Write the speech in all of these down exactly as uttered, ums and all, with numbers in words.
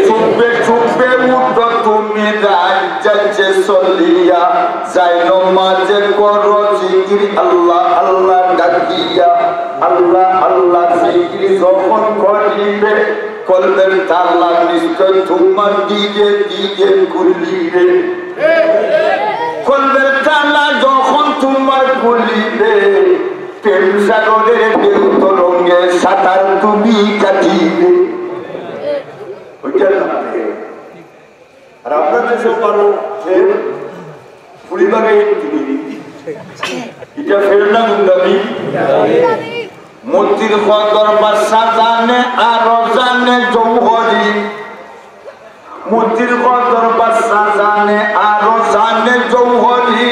চুপে চুপে উঠো তুমি রাত যাচ্ছে চলিয়া, যাই নমাজে করো জিকির আল্লাহ আল্লাহ ডাকিয়া। আল্লাহ আল্লাহ জিকির যখন করিবে, কলবের তালা নিশ্চয় তোমার দিকে দিকে খুলিবে। কলবের তালা যখন তোমার খুলিবে, প্রেম সাগরের ঢেউ তরঙ্গে সাঁতার তুমি কাটিবে। ওইটা না। আর আমরা যে সব পারো, প্রেম ফুলি বাগাই তুমি। এটা প্রেম না গুন্ডামি? মতির কদর বাদশা জানে, আরো জানে জৌহরি। মতির কদর বাদশা জানে, আরো জানে জৌহরি।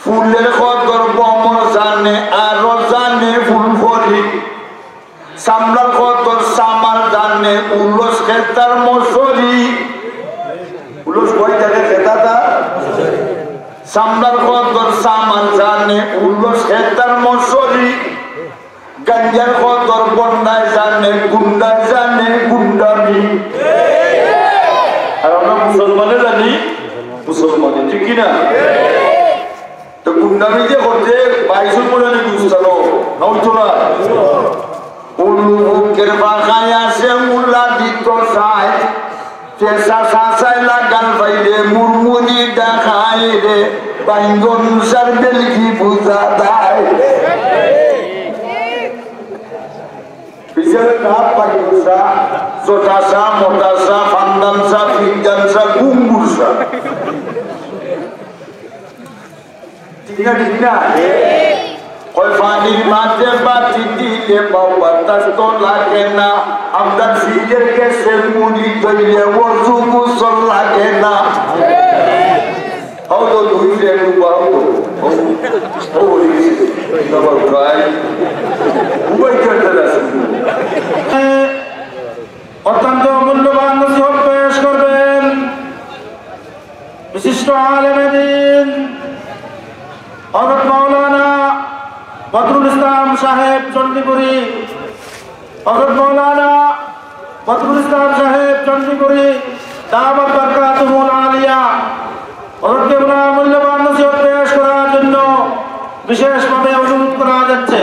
ফুলের কদর ভ্রমর জানে, আরো জানে ফুলফড়ি। চামড়ার কদর চামার জানে, উলস খেতার মশরি। উলস কই থাকে খেতাটা? চামড়ার কদর চামার জানে, উলস খেতার মশরি। গাঞ্জার কদর বন্ডায় জানে, গুন্ডায় জানে গুন্ডামি। আর আমরা মুসলমানে জানি মুসলমানে, ঠিক কি না? তো গুন্ডামি যে করতে বাইশো কোরআনে গুস্তালো, না হইতো না? উল্লু বুকের পাখায় আসে মুল্লা দিত সাই, পেশা সাসায় লাগান পাইলে মুরমুরি দেখায় রে, বাইঙ্গন সার বেলকি বুঝা দেয়। পিছনে কাপ পাইবসা, চোটাসা, মোটাসা, ফান্দানসা, ফিন্দানসা, গুঙ্গুরসা। ঠিক না, ঠিক না? কয় পানির মাঝে বাতি দিলে বাবা তাস তো লাগে না, আমরার ফ্রিজের গ্যাসে মুড়ি ধইলে অজু গোসল লাগে না। হাও তো দুই ফ্রেন্ড উবা হাও তো। ও, ও, ও, ও, উবাই করতে আছে। অত্যন্ত মূল্যবান নসিহত পেশ করবেন বিশিষ্ট আলেমে দ্বীন হযরত মাওলানা বদরুল ইসলাম সাহেব চণ্ডীপুরী। হযরত মাওলানা বদরুল ইসলাম সাহেব চণ্ডীপুরী দামাত বারকাতুহুমুল আলিয়া, হযরত কেবলা মূল্যবান নসিহত পেশ করার জন্য বিশেষভাবে অনুরোধ করা যাচ্ছে।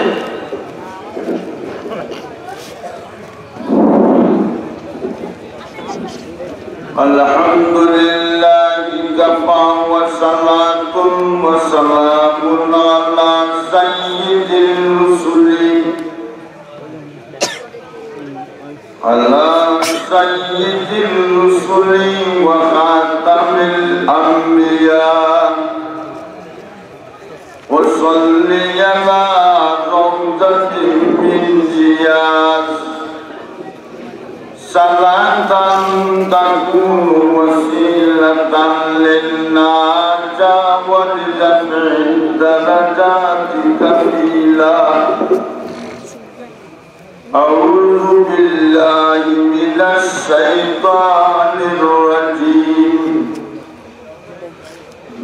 الحمد لله كفى وصلاة وسلام على سيد الرسل، على سيد الرسل وخاتم الأنبياء، وصل على روضة من رياض، صلاة تكون وسيلة للنجاة ولرفع درجات كفيلا. أعوذ بالله من الشيطان الرجيم.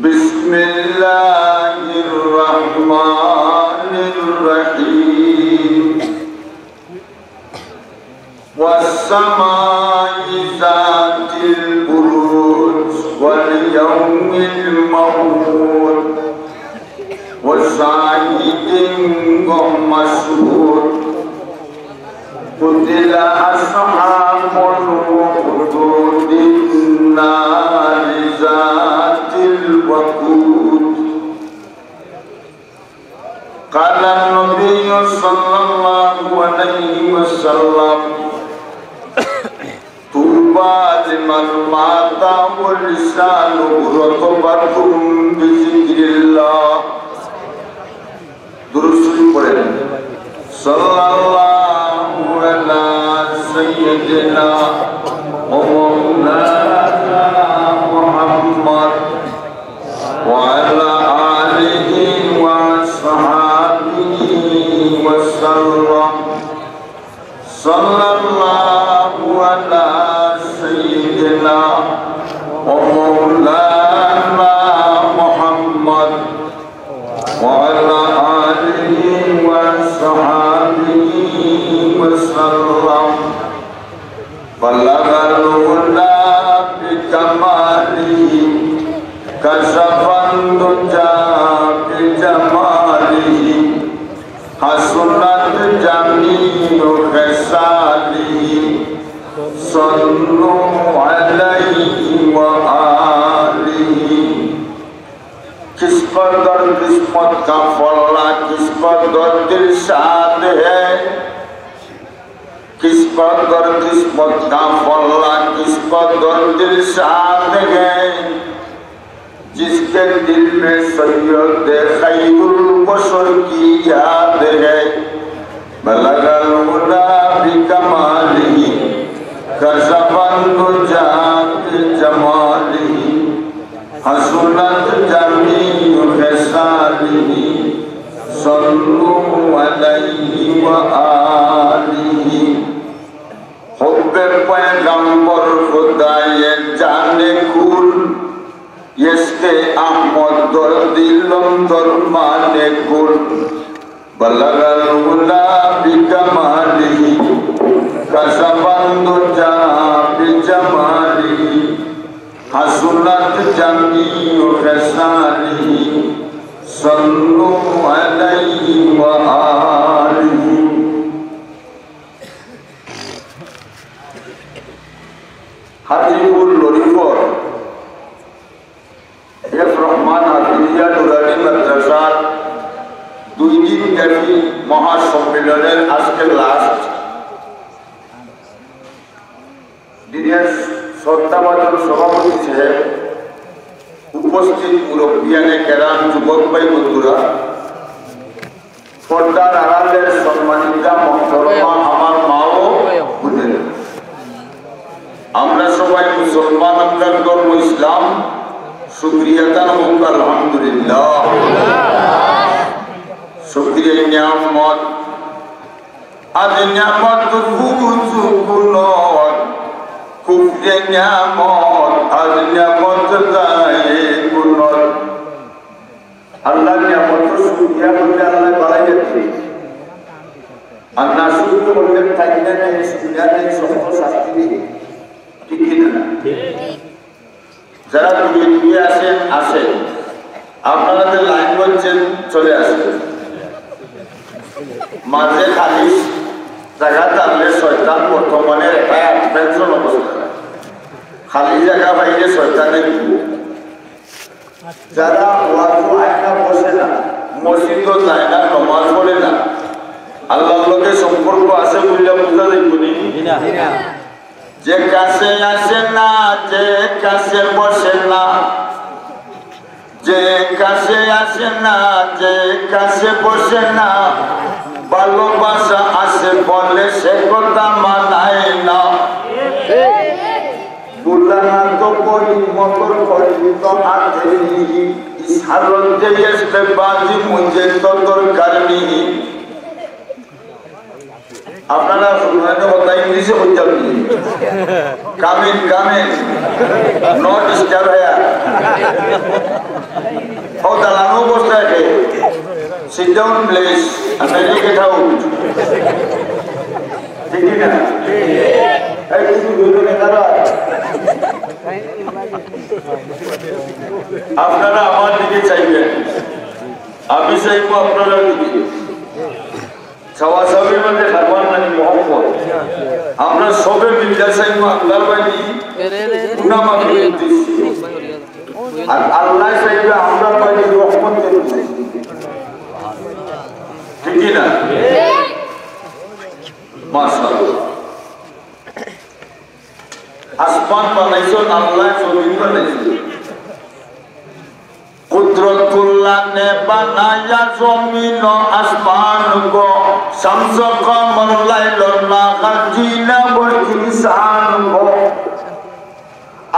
بسم الله الرحمن الرحيم. والسماء ذات البروج واليوم الموعود وشاهد ومشهود. قتل أصحاب الأخدود النار ذات الوقود. قال النبي صلى الله عليه وسلم، طوبى لمن مات ولسانه رطب بذكر الله. درود شريف পড়েন। صلى الله على سيدنا ومولانا محمد وعلى آله وأصحابه وسلم. صلى الله على سيدنا ومولانا محمد وعلى آله وصحبه وسلم. آله كشف الدجى بجماله حسنت جميع خصاله صلوا عليه وآله. کس قدر قسمت کا پھلا، کس قدر دل شاد ہے، کس قدر قسمت کا پھلا، کس قدر دل شاد ہے، جس کے دل میں سید خیر البشر کی یاد ہے۔ بلغ العلا بکمالہ، کشف الدجی بجمالہ، حسنت جمیع خصالہ، صلوا علیہ وآلہ۔ حب پیغمبر خدای جان کل، عشق احمد در دل اندر مان کل۔ بلغ العلا بکمالہ، کشف الدجی بجمالہ، حسنت جمیع خصالہ، صلوا علیہ وآلہ۔ حاجیপুর লরিফর এফ রহমান হাফিজিয়া নুরানি মাদ্রাসার দুই দিন ব্যাপী মহাসম্মেলনের আজকে লাস্ট। দিনের শ্রদ্ধাভাজন সভাপতি সাহেব, উপস্থিত মুরব্বিয়ানে কেরাম, যুবক ভাই বন্ধুরা, পর্দার আড়ালের সম্মানিতা মহতরমা আমার মা ও বোনেরা, আমরা সবাই মুসলমান, আমরার ধর্ম ইসলাম, শুকরিয়া তান হোক আলহামদুলিল্লাহ। শুকরিয়া নিয়ামত, আজ নিয়ামত বুঝু কুনত, কুফরে নিয়ামত, আজ নিয়ামত যায় কুনত। আল্লাহর নিয়ামতর শুকরিয়া করলে আল্লাহ বাড়াই দিবে। আর না শুকরিয়া করলে তাই না, তাই শুকরিয়া নেই, শক্ত শাস্তি দিবে। ঠিক কি না? যারা দূরে দূরে আছেন, আসেন। আপনারা যে লাইন করছেন, চলে আসেন। মাঝে খালি জায়গা থাকলে শয়তান বর্তমানে একটা টেনশন অবস্থা। খালি জায়গা পাইলে শয়তানে ঘুরে। যারা ওয়াজও আয় না, বসে না, মসজিদও যায় না, নমাজ পড়ে না, আল্লাহর লগে সম্পর্ক আছে বললে বুঝা যাইব নি? যে কাছে আসে না, যে কাছে বসে না, যে কাছে আসে না, যে কাছে বসে না, ভালোবাসা আছে বলে সে কথা মানায় না। বুলানা তো করি, মগর করি তো আতে নিহি। ইশারত যে এসবে বাজি, মুঝে তো দরকার নিহি। আপনারা শুনলেন তো কথা ইংলিশে কইতাম নি? Come in, come in, not disturb here। ও দালানো অবস্থা আছে। Sit down, please, and then you get out। ঠিক কি না? এই কিছু দুজনে তারা আপনারা আমার দিকে চাইবেন, আমি চাইবো আপনারা দিকে। চাওয়াচাওয়ি মানে হারবার নাকি মহব্বত। আমরা সবে মিল্লা চাইবো আল্লাহর বাড়ি গুনাহ মাফের উদ্দেশ্যে। আর আল্লাহ চাইবে আমরার বাড়ি রহমতের উদ্দেশ্যে। ঠিক কি না? মাশাআল্লাহ। আসমান বানাইছইন আল্লাহ, জমিন বানাইছইন। কুদরতুল্লাহ নে বানায়া জমিন আসমান গো, শামস কমর লাইল নাহার জিন বর ইনসান গো।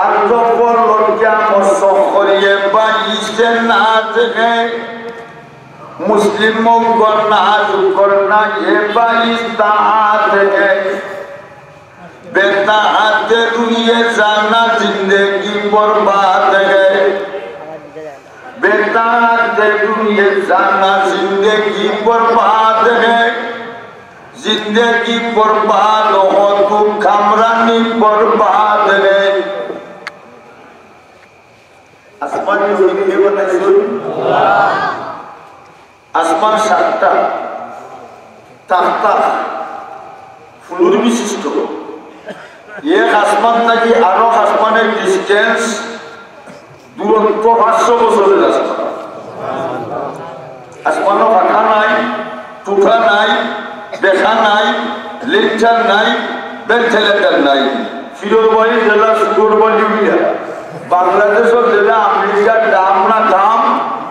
আর ফলক কিয়ামত সখরিয়ে বাইশে নাজ হে, মুসলিম গো নাজ করনা এ বাইশ তাআত হে। بے طاعت روئے جانا زندگی برباد ہے۔ بے طاعت روئے جانا زندگی برباد ہے۔ زندگی برباد ہو تو کامرانی برباد ہے۔ আসমান জমিন কে বানাইছইন? আসমান সাতটা, তাখতা, floor বিশিষ্ট। এক আসমান থাকি আরো আসমানর distance, দূরত্ব পাঁচশো বছরর রাস্তা। আসমানো পাখা নাই, টুটা নাই, বেখা নাই, লিন্টার নাই, ভেন্টিলেটর নাই। ফিরোজবাড়ি জেলা সুগরবাড়ি উইলা, বাংলাদেশর জেলা আমেরিকার দাম না দাম,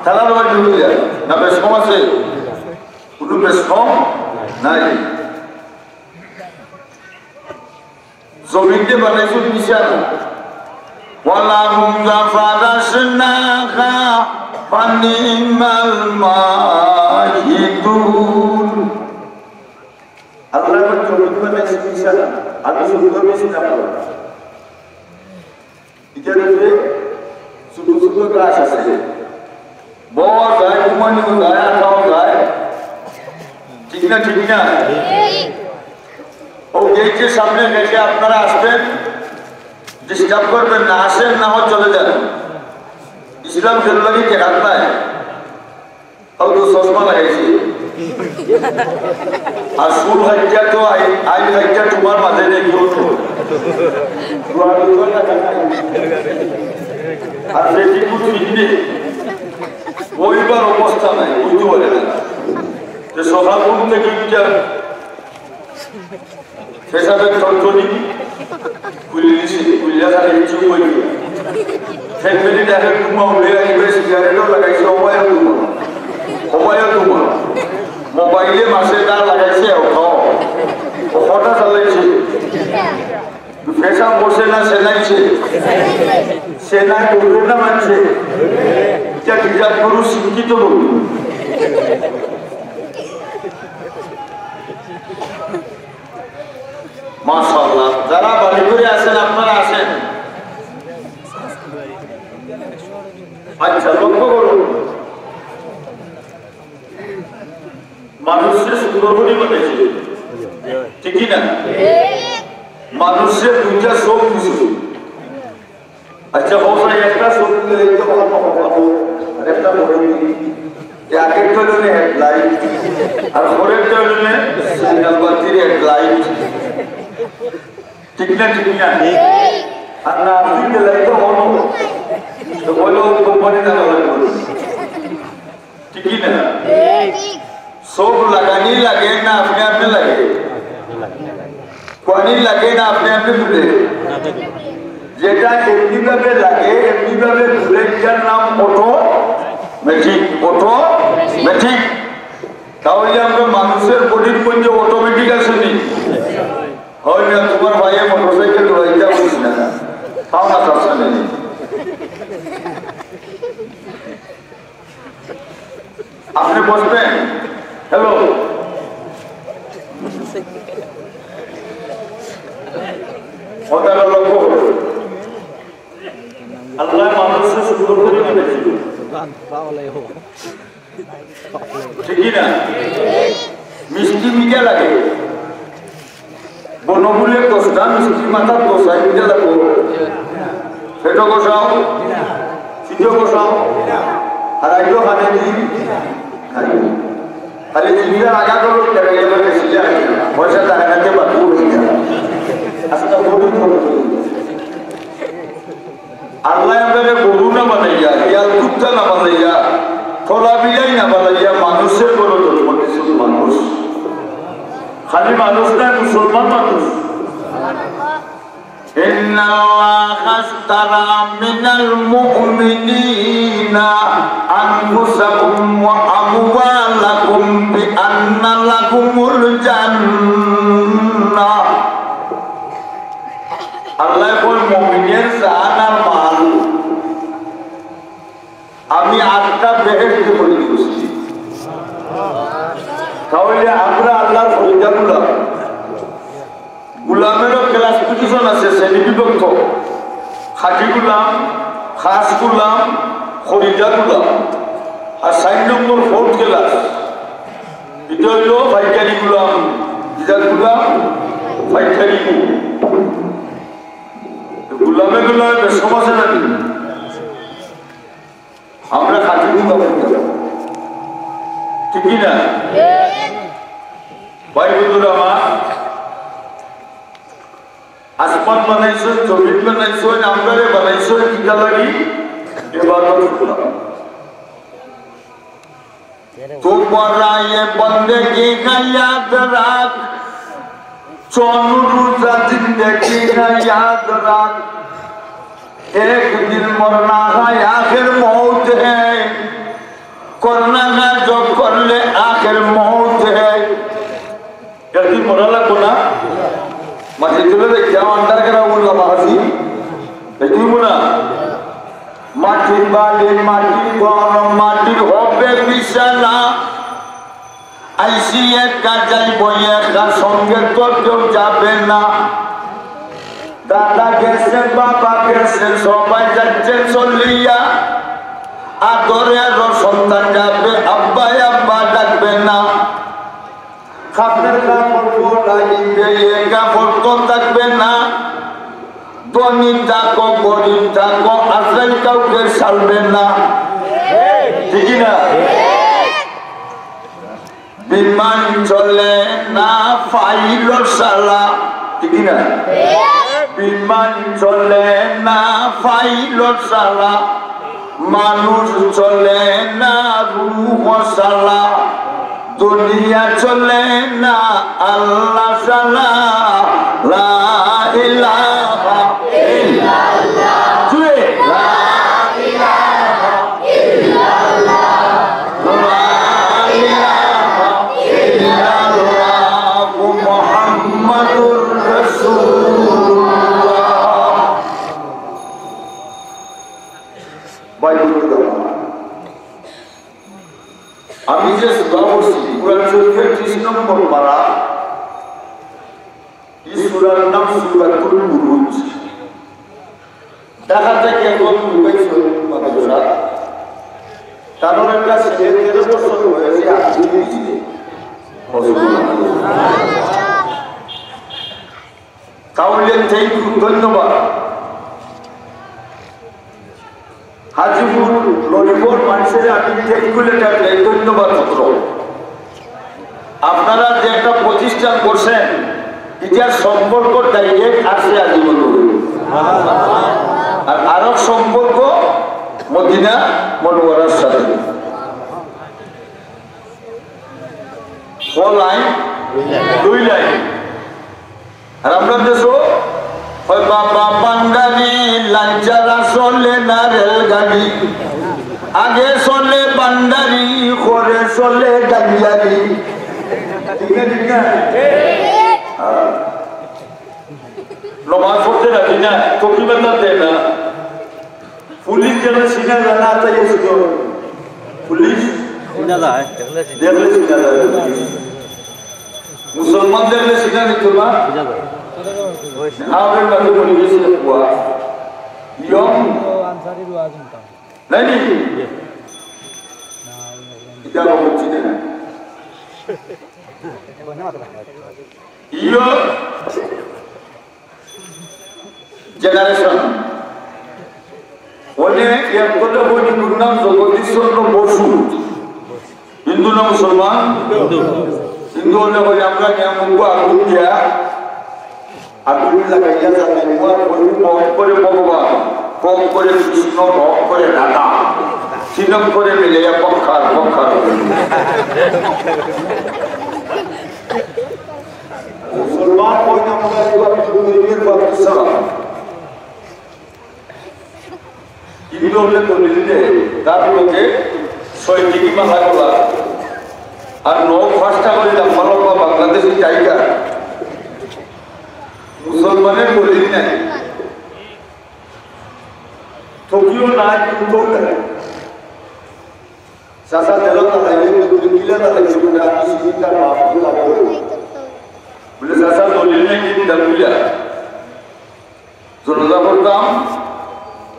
তারার বাড়ি উইলা। না বেশ কম আছে? কোনো বেশ কম নাই। জমিনরে বানাইছইন বিছানা। ওয়াল আরদা ফারাশনাহা ফানিমাল মাহিদুন। আল্লায় কইন জমিন বানাইছইন বিছানা, আমি সুন্দর বিছানা করলাম। ইটার উপরে ছোট ছোট গাছ আছে, বওয়া যায়, ঘুমানিও যায়, আটাও যায়। ঠিক না, ঠিক না? ও গেইটর সামনে রেখে আপনারা আসবেন, disturb করবেন না, আসেন না হয় চলে যান। ইসলাম খেলবাড়ি ঠেকাত নাই। ও তো চশমা লাগাইছে। আর চুল কাটিয়া তো আই-, আইল কাটিয়া তোমার মাঝে নেই, কেউ তো। আর পেটিকুট ফিটনে ওইবার অবস্থা নাই, বুঝতে পারে না। তো সকাল ঘুম থেকে উঠে পেশাবের টনটনি খুলি দিছে, খুলিয়া খালি ইচ্ছে করি। ফ্যামিলি দেখে ঘুমা উঠে আসবে, সিগারেটও লাগাইছে, হবাইও ঘুমা, হবাইও ঘুমা। মোবাইলে মাসে না লাগাইছে, ও খাও। ও কটা চালাইছে। পেশাব বসে না সেনাইছে, সেনাই করবে না মানছে। এটা বিরাট বড় শিক্ষিত লোক। মাশাআল্লাহ, যারা বাড়ি ঘরে আছেন, আপনারা আছেন। আচ্ছা, লক্ষ্য করুন, মানুষরে সুন্দর করি বানাইছে, ঠিক কি না? মানুষরে দুইটা চোখ দিছে। আচ্ছা, হোক না, একটা চোখ দিলে এই তো কথা কথা বলবো, আর একটা পরে দিই। এই আগেরটা হলো না হেডলাইট, আর পরেরটা হলো না সিগন্যাল বাতির হেডলাইট। ঠিক না, ঠিক না? আর না, আপনি দিলে তো হলো। তো বলো, কোম্পানি না লাগবে। ঠিক কি না? চোখ লাগানি লাগে না আপনি আপনি লাগে? কোয়ানি লাগে না আপনি আপনি ঘুরে? যেটা এমনিভাবে লাগে, এমনিভাবে ঘুরে, এটার নাম অটোমেটিক, অটোমেটিক। তাহলে আমরা মানুষের বডির মধ্যে অটোমেটিক আছে নি? হয় না, তোমার ভাইয়ে মোটরসাইকেল দৌড়াইতে বুঝ না, পাও না তার সামনে। আপনি বসবেন। হ্যালো, কথাটা লক্ষ্য করুন। আল্লাহ মানুষকে সুন্দর করে বানাইছে। ঠিক কি না? মিষ্টি মিঠা লাগে। বনফুলের দশটা মিষ্টি মাথার দশায় মিঠা লাগবো। পেটো কষাও, চিঠো কষাও, আর আইও খানে দি। খালি জিনিসটা আগা করো, দেখা গেল বেশি যায়। পয়সা টাকা নিতে পারবো না। আজকে বলুন, বলুন। আল্লাহ আমরারে গরু না বানাইয়া, ইয়াল কুত্তা না বানাইয়া, থলা বিলাই না বানাইয়া, মানুষের বড় জন্ম দিছইন মানুষ। খালি মানুষ না, মুসলমান মানুষ। إن الله اشترى من المؤمنين أنفسهم وأموالهم بأن لهم الجنة। আল্লাহ কয়, মুমিনের জান আর মাল আমি আটটা বেহেশতে খরিদ করছি। তাহলে আমরা আল্লাহর ফরিদা গোলাম। গোলামেরও ক্লাসিফিকেশন আছে, শ্রেণী বিভক্ত। খাঁটি গোলাম, খাস গোলাম, খরিদা গোলাম। আর চার নম্বর ফোর্থ ক্লাস, এটা হইল পাইকারি গোলাম। এটা গোলাম, পাইকারি গোলাম। গোলামে গোলামে বেশ সমাজে জানি। না? ভাই বন্ধুরা আমার, আসমান বানাইছইন, জমিন বানাইছইন, আমরারে বানাইছইন কিতা লাগি? ইবাদত করতাম। تو برای بندگی کا یاد رکھ، چون روزہ زندگی کا یاد رکھ، ایک دن مرنا ہے آخر موت ہے، کرنا ہے جو کر لے آخر موت ہے۔ একদিন মরা লাগবো না? মাটি তুলে দেখি, আমার আন্ধার করা উল্লা বাহাসি। দেখি না? মাটির বাড়ি, মাটির ঘর, মাটির হবে বিছানা। আইছি একা, যাইব একা, সঙ্গে তো কেউ যাবে না। দাদা গেছে, বাবা গেছে, সবাই যাচ্ছে চলিয়া। আদরের সন্তান যাবে, আব্বা আব্বা ডাকবে না। কাফের কাপড় পরাইবে, এ কাপড় তো থাকবে না। ধনী থাকো, গরিব থাকো, আজরাইল কাউকে ছাড়বে না। ঠিক কি না? বিমান চলে না পাইলট ছাড়া, ঠিক কি না? বিমান চলে না পাইলট ছাড়া, মানুষ চলে না রুহ ছাড়া, দুনিয়া চলে না আল্লাহ ছাড়া। লা ইলাহা ইল্লাল্লাহ। জুড়ে। লা ইলাহা ইল্লাল্লাহ। লা ইলাহা ইল্লাল্লাহ মুহাম্মাদুর রাসূলুল্লাহ। ভাই বন্ধুরা, আমি যে সূরা পড়ছি, কোরআন শরীফের ত্রিশ নম্বর পারা, এই সূরার নাম সূরাতুল বুরুজ। ঢাকা থেকে এখন মুম্বাই শরীফ মাদ্রাসা, তার একটা ছেলে তেরো বছর বয়সে আফ্রিদি দিছে। তাহলে thank you, ধন্যবাদ। হাজিপুর লরিপুর মানুষের আমি thank you letter দেই, ধন্যবাদ পত্র। আপনারা যে একটা প্রতিষ্ঠান করছেন, এটার সম্পর্ক direct আছে হাজিপুর লরি। আর আরো সম্পর্ক মদিনা মনোয়ারার সাথে। ক লাইন? দুই লাইন। আর আমরা দেশো হয় বাবা ভান্ডারি, লাইন ছাড়া চলে না রেলগাড়ি। আগে চলে ভান্ডারি, পরে চলে গাড়িয়ারি। ঠিক না, ঠিক না? হ্যাঁ। নমাজ পড়তে রাজি না, তকবির বাতাস দেয় না। পুলিশ দেখলে চিনা যায় না, তাই এসে তো পুলিশ চিনা যায়। দেখলে চিনা যায়। মুসলমান দেখলে চিনা যেত না। চিনা যায়। আমাদের মাঝে বলি গেছে, "বুয়া, ইয়ং।" নাই নি? এটা আমার চিনে না। Young generation। অনেক এক কথা বলি, গুরু নাম জগদীশ চন্দ্র বসু। হিন্দু না মুসলমান? হিন্দু। হিন্দু হলে বলে, আমরা নিয়ে মুখ আগুন দিয়া আগুন লাগাইয়া যাতে মুখ বলি, পম করে ভগবান, পম করে কৃষ্ণ, রম করে রাধা, তিন অক্ষরে মিলাইয়া পক্ষার পক্ষার। মুসলমান হই না, আমরা এবার হিন্দু ধর্মের বাচ্চা। হিন্দু হলে তো মিলবে, তার লোকে ছয় টিকি মাথা কলা, আর নৌ পাঁচটা করে লম্বা লম্বা বাংলাদেশি টাইগার। মুসলমানের দলিল নাই, টুপিও নাই, কুর্তাও নাই। চাচা দিল না, তাইলে তুমি কিলা না, তাইলে তুমি না, আমি সিজিনটা মাফ করে লাগবে। বলে, "চাচা, দলিল নাই, কি দিলাম বুঝা?" জনাজা পড়তাম,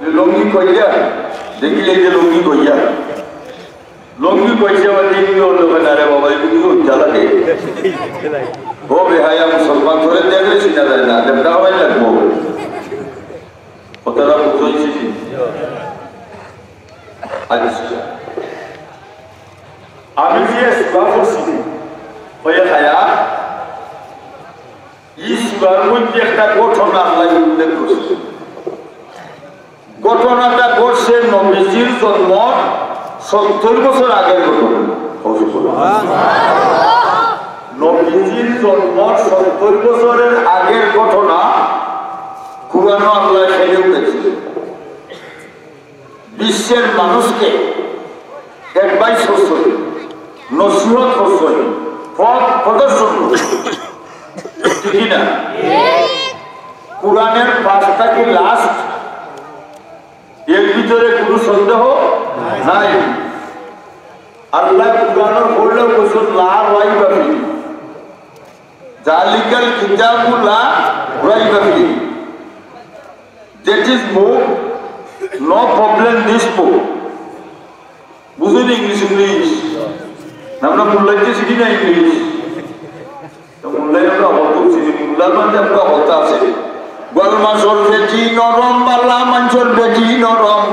লুঙ্গি কইয়া, দেখিলে যে লুঙ্গি কইয়া। লুঙ্গি কইছে, আমার দিন হলো, "না রে বাবা, এগুলি তো উজ্জ্বল লাগে।" ও বেহায়া মুসলমান, ধরে দেখলে চিনা যায় না, দেখতে হওয়াই লাগবো। ও তারা বুঝেছি। আচ্ছা। আমি ইয়ে সূরা পড়ছি। ওই খায়া, এই সূরার মধ্যে একটা ঘটনা আল্লাহ উল্লেখ করছে। ঘটনাটা ঘটছে নবীজির জন্মর সত্তর বছর আগের ঘটনা। নবীজির জন্মর সত্তর বছরের আগের ঘটনা কোরআনো আল্লাহ ফেলে উঠেছে। বিশ্বের মানুষকে অ্যাডভাইস করছে, নসিহত করছে, পথ প্রদর্শন করছে। ঠিক কি না? কোরআনের পাঁচটা কি লাস্ট? এর ভিতরে কোনো সন্দেহ নাই। আল্লাহ কোরআনের পড়লেও বলছেন, "লা রাইবা ফি, জালিকাল কিতাবু লা রাইবা ফি।" That is book, no problem this book. বুঝুন ইংলিশ, ইংলিশ। আমরা মূল্যায়িত শিখি না ইংলিশ। তো মূল্যায়ন আমরা অত বুঝি, মূল্যায়ন মানে আমরা অত আছে। গোয়াল মাছর পেটি নরম, বালা মাছর পেটি নরম।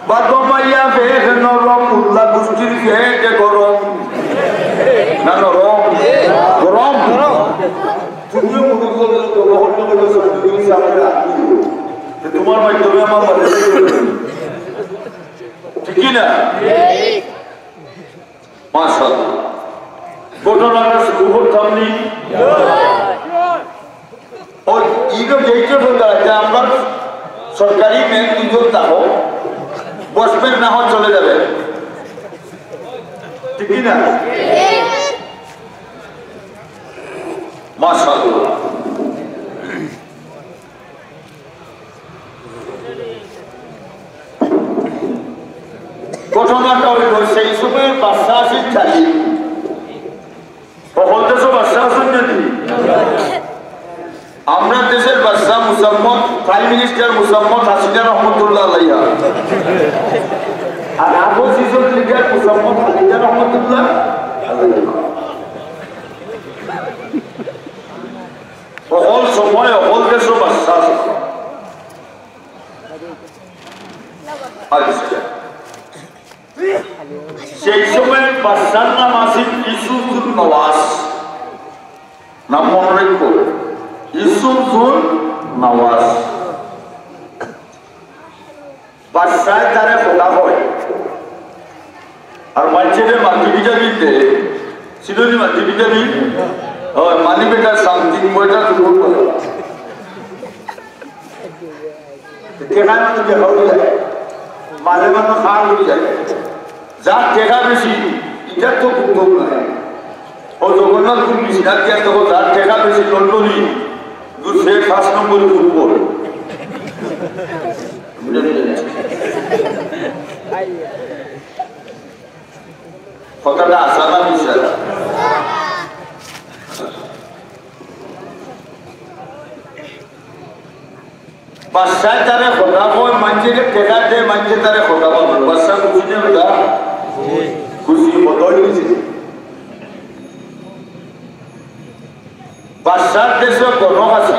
বাদমাইয়া পেট নরম, উল্লা গুষ্টির পেট গরম। না নরম? গরম। তুমিও মনে করো, তোমার মাধ্যমে আমার মাধ্যমে। ঠিক কি না? মাশাআল্লাহ। ঘটনাটা শুরু করতাম নি? ওই ইগো গেইটে ঢোকা, যে আমরা সরকারি মেন দুজন তাহো, বসবেন না হয় চলে যাবে। ঠিক কি না? মাশাআল্লাহ। ঘটনাটা হইল, সেই সময় বাদশা আছেন জালিম। সকল দেশও বাদশা আছেন জালিম। আমরা দেশের বাদশা মুসাম্মদ, প্রাইম মিনিস্টার মুসাম্মদ হাসিনা রহমতুল্লাহ আলাইহা। আর অপোজিশন লিডার মুসাম্মদ হাসিনা রহমতুল্লাহ আলাইহা। সকল সময় সকল দেশও বাদশা আছে। আচ্ছা। সেই সময় বাদশার নাম আছিল ইউসুফ জুন নওয়াজ। নাম মনে রাখবো, ইউসুফ জুন নওয়াজ। বাদশায় তারে খোদা হয়। আর মানষে মাল্টিভিটামিন দেয়, সিলোনি মাল্টিভিটামিন, হয়, মানি বেটার সামথিং, বইটা তো বলবো। টেকা মানুষ দেখা হয়ে যায়, মালে মানুষ খাওয়া হয়ে যায়। যার টেকা বেশি, এটা তো খুব কম নয়। ও জগন্নাথ খুব বেশি, আর কি আর তখন যার টেকা বেশি, লন্ডনী, দু সে পাঁচ নম্বরে ফুটবল। কথাটা আসানা বিষয়। বাদশায় তারে কথা কয়, মানষে টেকা দেয়, মানষে তারে কথা বলে। বাদশা খুশি না বেটা? খুশি, কথা হয়ে গেছে। বাদশার দেশে গণক আছে।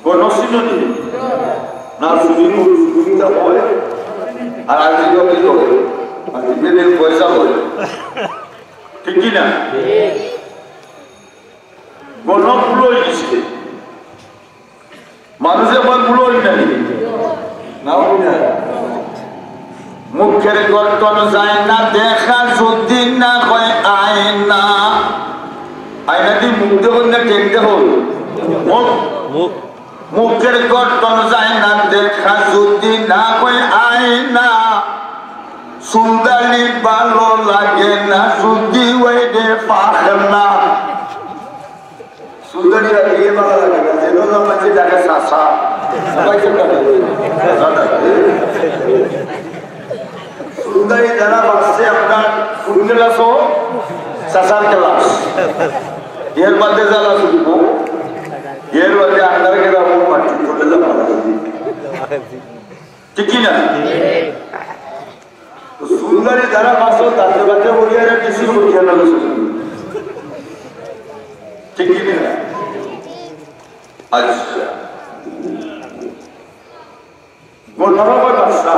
গণক চিনো নি? না, শুধু শুধু হয়। আর আজি কবে করে? আর দিনে দিন পয়সা হয়। ঠিক কি না? গণক বুড়ো হয়ে গেছে। মানুষ একবার বুড়ো হয়ে যায়। না হয়ে যায়। মুখের গর্দন যায় না দেখা যদি না হয় আয়না। আয়না দিয়ে মুখ দেখুন না, টেক দেখুন। মুখ। মুখ। মুখের গর্দন যায় না দেখা যদি না হয় আয়না। সুলতানি ভালো লাগে না যদি ওই রে পাখনা। সুলতানি রাখলে ভালো লাগে না, যেন না মানষে ডাকে চাচা। সবাই তো ডাকে। চাচা ডাকে। সুলতানি যারা বাঁচছে আপনার কোন ক্লাস ও? চাচার ক্লাস। এর বাদে যারা শুনবো, এর বাদে আন্ডার গ্রাউন্ড মাটি চলে যাবো। ঠিক কি না? তো সুলতানি যারা বাঁচো, তাতে বাদে বলিয়ারে কিছু বলিয়া না। ঠিক কি না? আচ্ছা। গণক কয় বাদশা।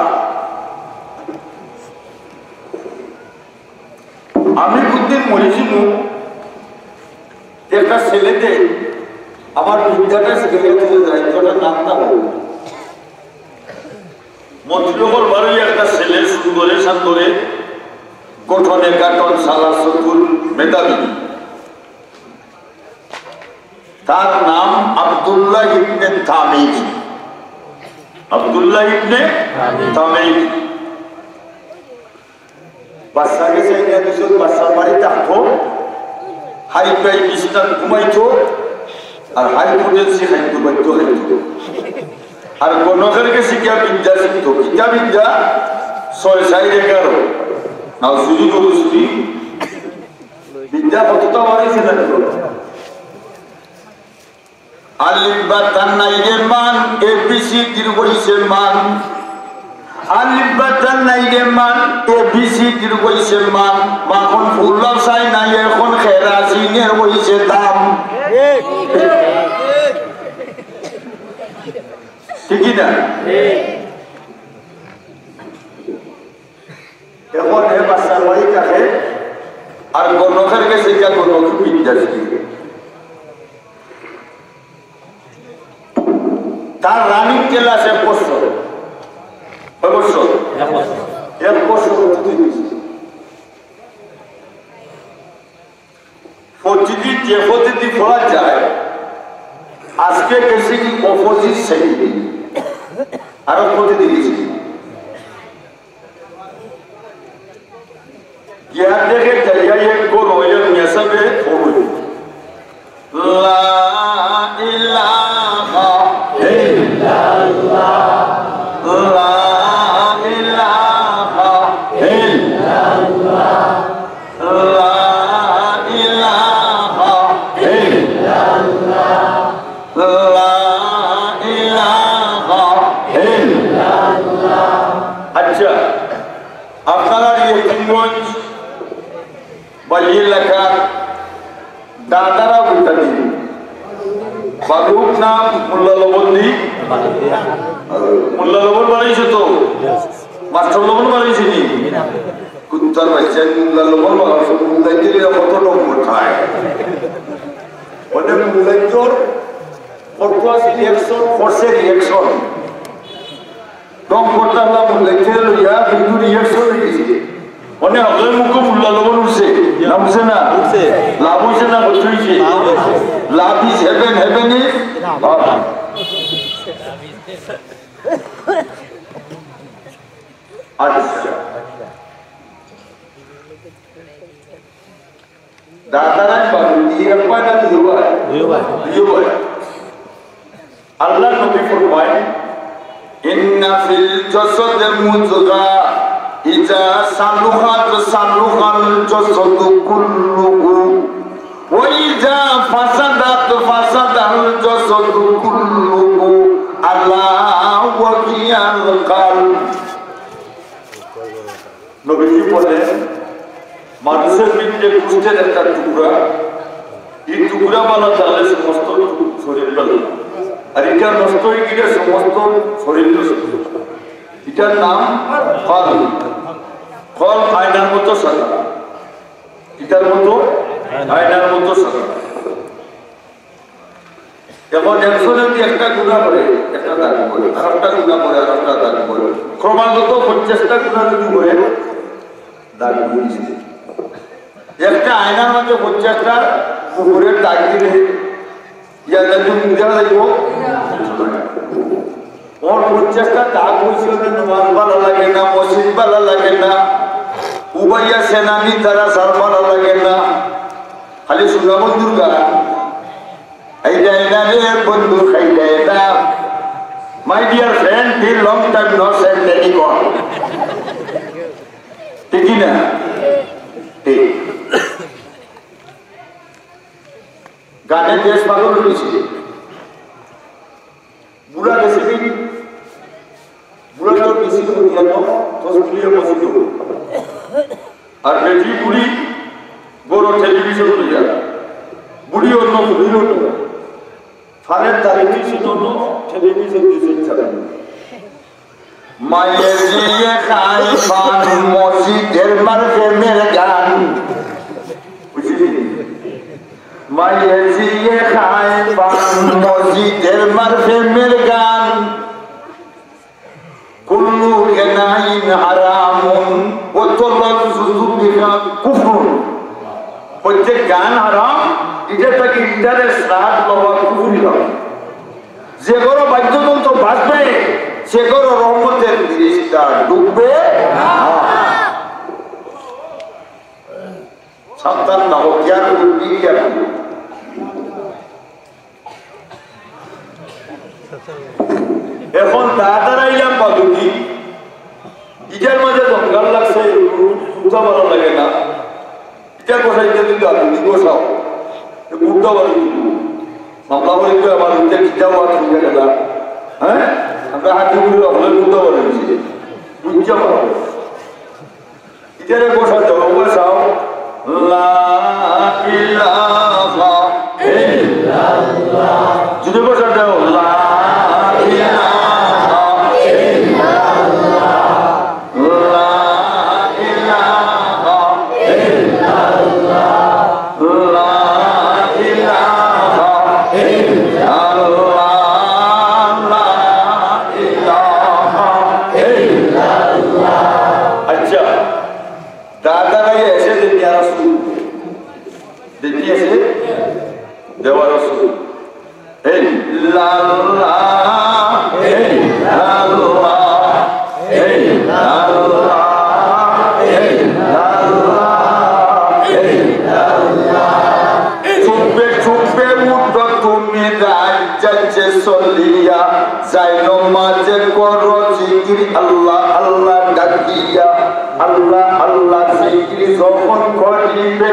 আমি কোনদিন মরি যাইমু, একটা ছেলে দে আমার বিদ্যাটা শিখে গেছে, যাই তোরা নামটা বল। মন্ত্রী হল বারোই একটা ছেলে, সুন্দরে সান্দরে, গঠনে গাঠন, সালা চতুর, মেধাবী। তার নাম আব্দুল্লাহ ইবনে তামিম। আব্দুল্লাহ ইবনে তামিম। বাচ্চা গেছে, ইয়া দুজন বাচ্চার বাড়ি থাকতো, হাই পাই বিছনাত ঘুমাইতো, আর হাই পটেন্সি খাইতো, বাইতো খাইতো। আর গণকের গেছে গিয়া বিদ্যা শিখতো। কিতা বিদ্যা? ছয় চাইর এগারো। নাও চুরি করো চুরি। বিদ্যা কতটা বাড়াইছে না? আলিফ বাতা নাই রে মান, এ বি সি দীর্ঘ ইসে মান। আলিফ বাতা নাই রে মান, এ বি সি দীর্ঘ ইসে মান। মাখন ফুলাও চায় না, এখন খেরা সিনে হইছে দাম। ঠিক কি না? এখন হে বাচ্চার বাড়ি থাকে, আর গণকের গেছে গিয়া গণক বিদ্যা শিখে। তার রানিং ক্লাস এক বছর। কয় বছর? এক বছর। এক বছর অতিথি হইছে। প্রতিদিন যে পদ্ধতি পড়া যায়, আজকে গেছে কি অপোজিট সাইডে, আরো পদ্ধতি গেছে। গিয়া দেখে যাইয়া এক গরু অইয়া মেসাবে পড়ে। লা ইলাহা ইল্লাল্লাহ, লা ইলাহা ইল্লাল্লাহ। লা ইলাহা ইল্লাল্লাহ, লা ইলাহা ইল্লাল্লাহ। আচ্ছা, আপনারা এই তিনগঞ্জ বা এই এলাকার দাদারা ভোটটা দিন। বালুক নাম মোল্লা লবণ দি। মোল্লা লবণ বানাইছে তো? মাস্টার লবণ বানাইছে নি? কুত্তার বাচ্চা মোল্লা লবণ বানাইছে। মোল্লাই দিলে কত নম্বর খায়? ওটা মোল্লাই তোর কত আছে রিয়াকশন, ফোর্সের রিয়াকশন। দম করতে আল্লাহ বললে, খেয়ে লইয়া কিন্তু রিয়াকশন হয়ে গেছে। মানে, হজরত মুখে মোল্লা লবণ উঠছে, না উঠছে না? উঠছে। লাভ হইছে না ক্ষতি হইছে? লাভ হইছে। Love is heaven, heaven is love. আচ্ছা। দাদারাই বাবু, এই এক ভাই না দুই ভাই? দুই ভাই। দুই ভাই। আল্লাহর নবী ফরমায়, "ইন্না ফিল জাসাদে মুদগা, ইজা সালুহাত সালুহাল জাসাদু কুল্লুহু, ওয়া ইজা ফাসাদাত ফাসাদাল জাসাদু কুল্লুহু, আলা ওয়া হিয়াল কলব।" নবীজি বলেন, মানুষের ভিতরে গোস্তের একটা টুকরা, এই টুকরা বালা থাকলে সমস্ত শরীর ভালা, আর এটা নষ্ট হয়ে গেলে সমস্ত শরীর নষ্ট। এটার নাম কলব। কলব আয়নার মতো সাদা, এটার মতো আয়নার মতো সাদা। এখন একশো যদি একটা গুণা করে, একটা দাগ পড়ে, আর একটা গুণা করে, আর একটা দাগ পড়ে, ক্রমাগত পঞ্চাশটা গুণা যদি করে, দাগ পড়ে। একটা আয়নার মাঝে পঞ্চাশটা কুকুরের দাগ দিলে, ইয়া দাগ তুমি দেখা যাইব। ওর পঞ্চাশটা দাগ হয়েছে, ওদের নামাজ ভালো লাগে না, মসজিদ ভালো লাগে না, উবাইয়া সেনানি তারা সার ভালো লাগে না, খালি সুনামন দুর্গা। এই যায় না রে বন্ধু, খাই যায় না। My dear friend, till long time no send any call. ঠিক কি না? ঠিক। গানে দেশ পাগল হয়েছে। বুড়া গেছে কি? বুড়া তো বেশি করে গেল, তসবিহে মসজিদ। আর বেটি বুড়ি বড় টেলিভিশন লইয়া। বুড়ি অন্য, বুড়ি অন্য। ফানের তারিখ দিয়েছে অন্য, টেলিভিশন দিয়েছে চালানো। মায়ের দিয়ে খাই পান, মসজিদের মার প্রেমের গান। মাইয়ে জিয়ে খায় পান, মসজিদের মার প্রেমের গান। কুল্লু গিনাইন হারামুন, ওয়া তালাজ্জুজু বিহা কুফরুন। প্রত্যেক গান হারাম, ইটা থাকি interest রাখা কুফরি। যে ঘরো বাদ্যযন্ত্র বাজবে, সে ঘরো রহমতের ফিরিস্তা ঢুকবে না। সাবধান না হও, careful, be careful। এখন দাদার আইলাম বাদুকি, ইটার মাঝে জঙ্গল লাগছে, বুঝা ভালো লাগে না। ইটা গোসাই যদি দাদু, ই গোসাও, এ বুঝা ভালো লাগে। মামলা করে তো আমার ইটা কিতা ওয়াজ হয়ে গেল, হ্যাঁ? আমরা হাতি গুলি হলে বুঝা ভালো হয়েছে, বুঝা ভালো। ইটারে বসা যাও, বসাও। লা ইলাহা ইল্লাল্লাহ। যদি বসা যাও, লা ইলাহা ইল্লাল্লাহ। লা ইলাহা ইল্লাল্লাহ। লা ইলাহা ইল্লাল্লাহ। লা ইলাহা ইল্লাল্লাহ। আচ্ছা, দাদা ভাই এসে দিন ইয়া রাসূল। দেখি এসে দেওয়া রাসূল। এই লা লা, এই লা লা, এই লা লা, এই লা লা, এই লা লা। চুপে চুপে উঠো তুমি রাত যাচ্ছে চলিয়া, যাই নমাজে করো জিকির আল্লাহ আল্লাহ ডাকিয়া। আল্লাহ আল্লাহ জিকির যখন করিবে,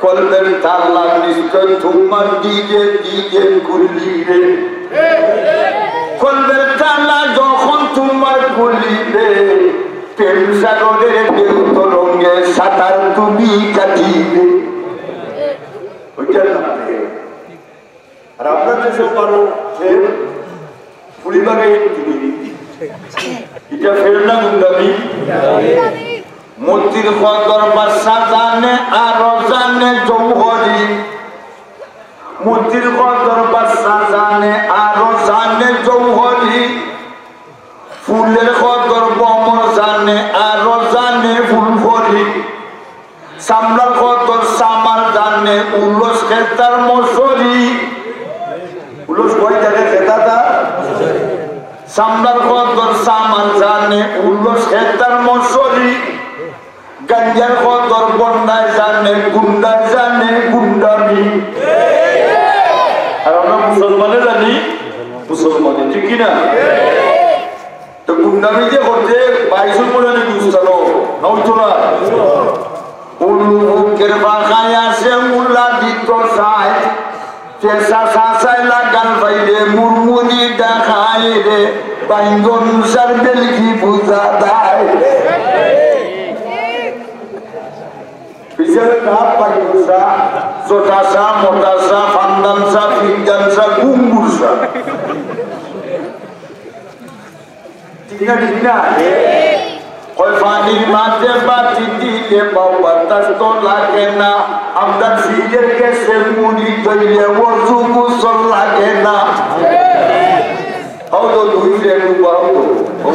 কলবের তালা নিশ্চয় তোমার দিকে দিকে খুলিবে। কলবের তালা যখন তোমার খুলিবে, প্রেম সাগরের ঢেউ তরঙ্গে সাঁতার তুমি কাটিবে। ওইটা না। আর আপনার দেশেও পারো, ফের ফুলিবাগে তুমি। এটা ফের না গুন্ডামি? মতির কদর বাদশা জানে, আরো জানে জৌহরি। মতির কদর বাদশা জানে, আরো জানে জৌহরি। ফুলের কদর ভ্রমর জানে, আরো জানে ফুলফড়ি। চামড়ার কদর চামার জানে, উলস খেতার মশরি। উলস কই জানে খেতাটা? চামড়ার কদর চামার জানে, উলস খেতার মশরি। গাঞ্জার কদর বন্ডায় জানে, গুন্ডায় জানে গুন্ডামি। আর আমরা মুসলমানে জানি মুসলমানে, ঠিক কি না? তো গুন্ডামি যে করতে বাইশো কোরআনে গুস্তালো, না হইতো না? উল্লু বুকের পাখায় আসে মুলা দিত সাই, চেষা সাসায় লাগাল পাইলে মুরমুরি দেখায় রে, বাইঙ্গন সার বেলকি বুঝা দেয়। পিছনে কাপ পাইবসা, জোটাসা, মোটাসা, ফান্দানসা, ফিন্দানসা, গুঙ্গুরসা। ঠিক না, ঠিক না? কয় পানির মাঝে বাতি দিলে বাবা তাস তো লাগে না, আমদার সিজের গেছে মুড়ি ধইলে অজু গোসল লাগে না। হাও তো দুই ফ্রেন্ড উবাও তো। ও,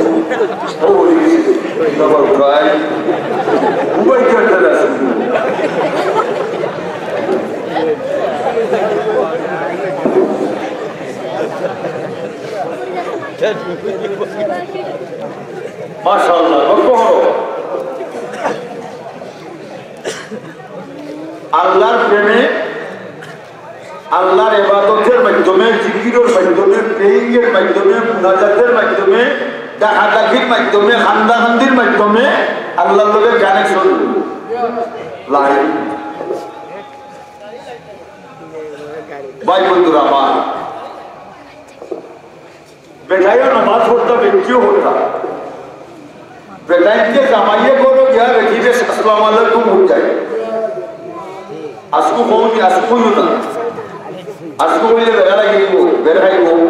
ও বলি গেছে। বাবা ভাই। উবাই করতে আছে। মাশাআল্লাহ, গর্ব করো। আল্লাহর প্রেমে, আল্লাহর ইবাদতের মাধ্যমে, জিকিরের মাধ্যমে, প্রেইংয়ের মাধ্যমে, মুনাজাতের মাধ্যমে, ডাকাডাকির মাধ্যমে, কান্দাকান্দির মাধ্যমে আল্লাহর লগে কানেকশন লাগে। ভাই বন্ধুরা আমার, বেটাইও নামাজ পড়তা, বেটিও পড়তা। বেটাইতে জামাইয়ে করো গিয়া বেটিরে আসসালামু আলাইকুম হয়ে যায়। আজকু কওনি, আজকু কইও না। আজকু কইলে বেড়া লাগিব, বেড়া খাইব।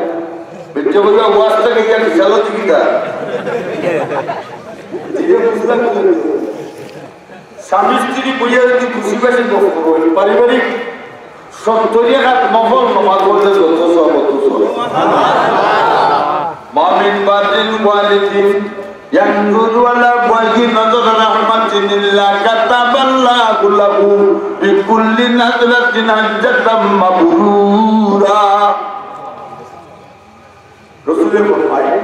বেটিয়ে কইবা, "ও আস্তে গিয়া বিশাল দিকিতা।" এই যে বুঝলাম তো। স্বামী স্ত্রী বইয়া যদি খুশি বাসি গপ করো, পারিবারিক সত্তর রাকাত নফল নামাজ পড়লে যত সওয়াব, অত সওয়াব। ما من بر والد ينظر إلى بعد نظر رحمة إلا كتب الله له بكل نظرة حجة مبرورة। রসুলে ফরমায়,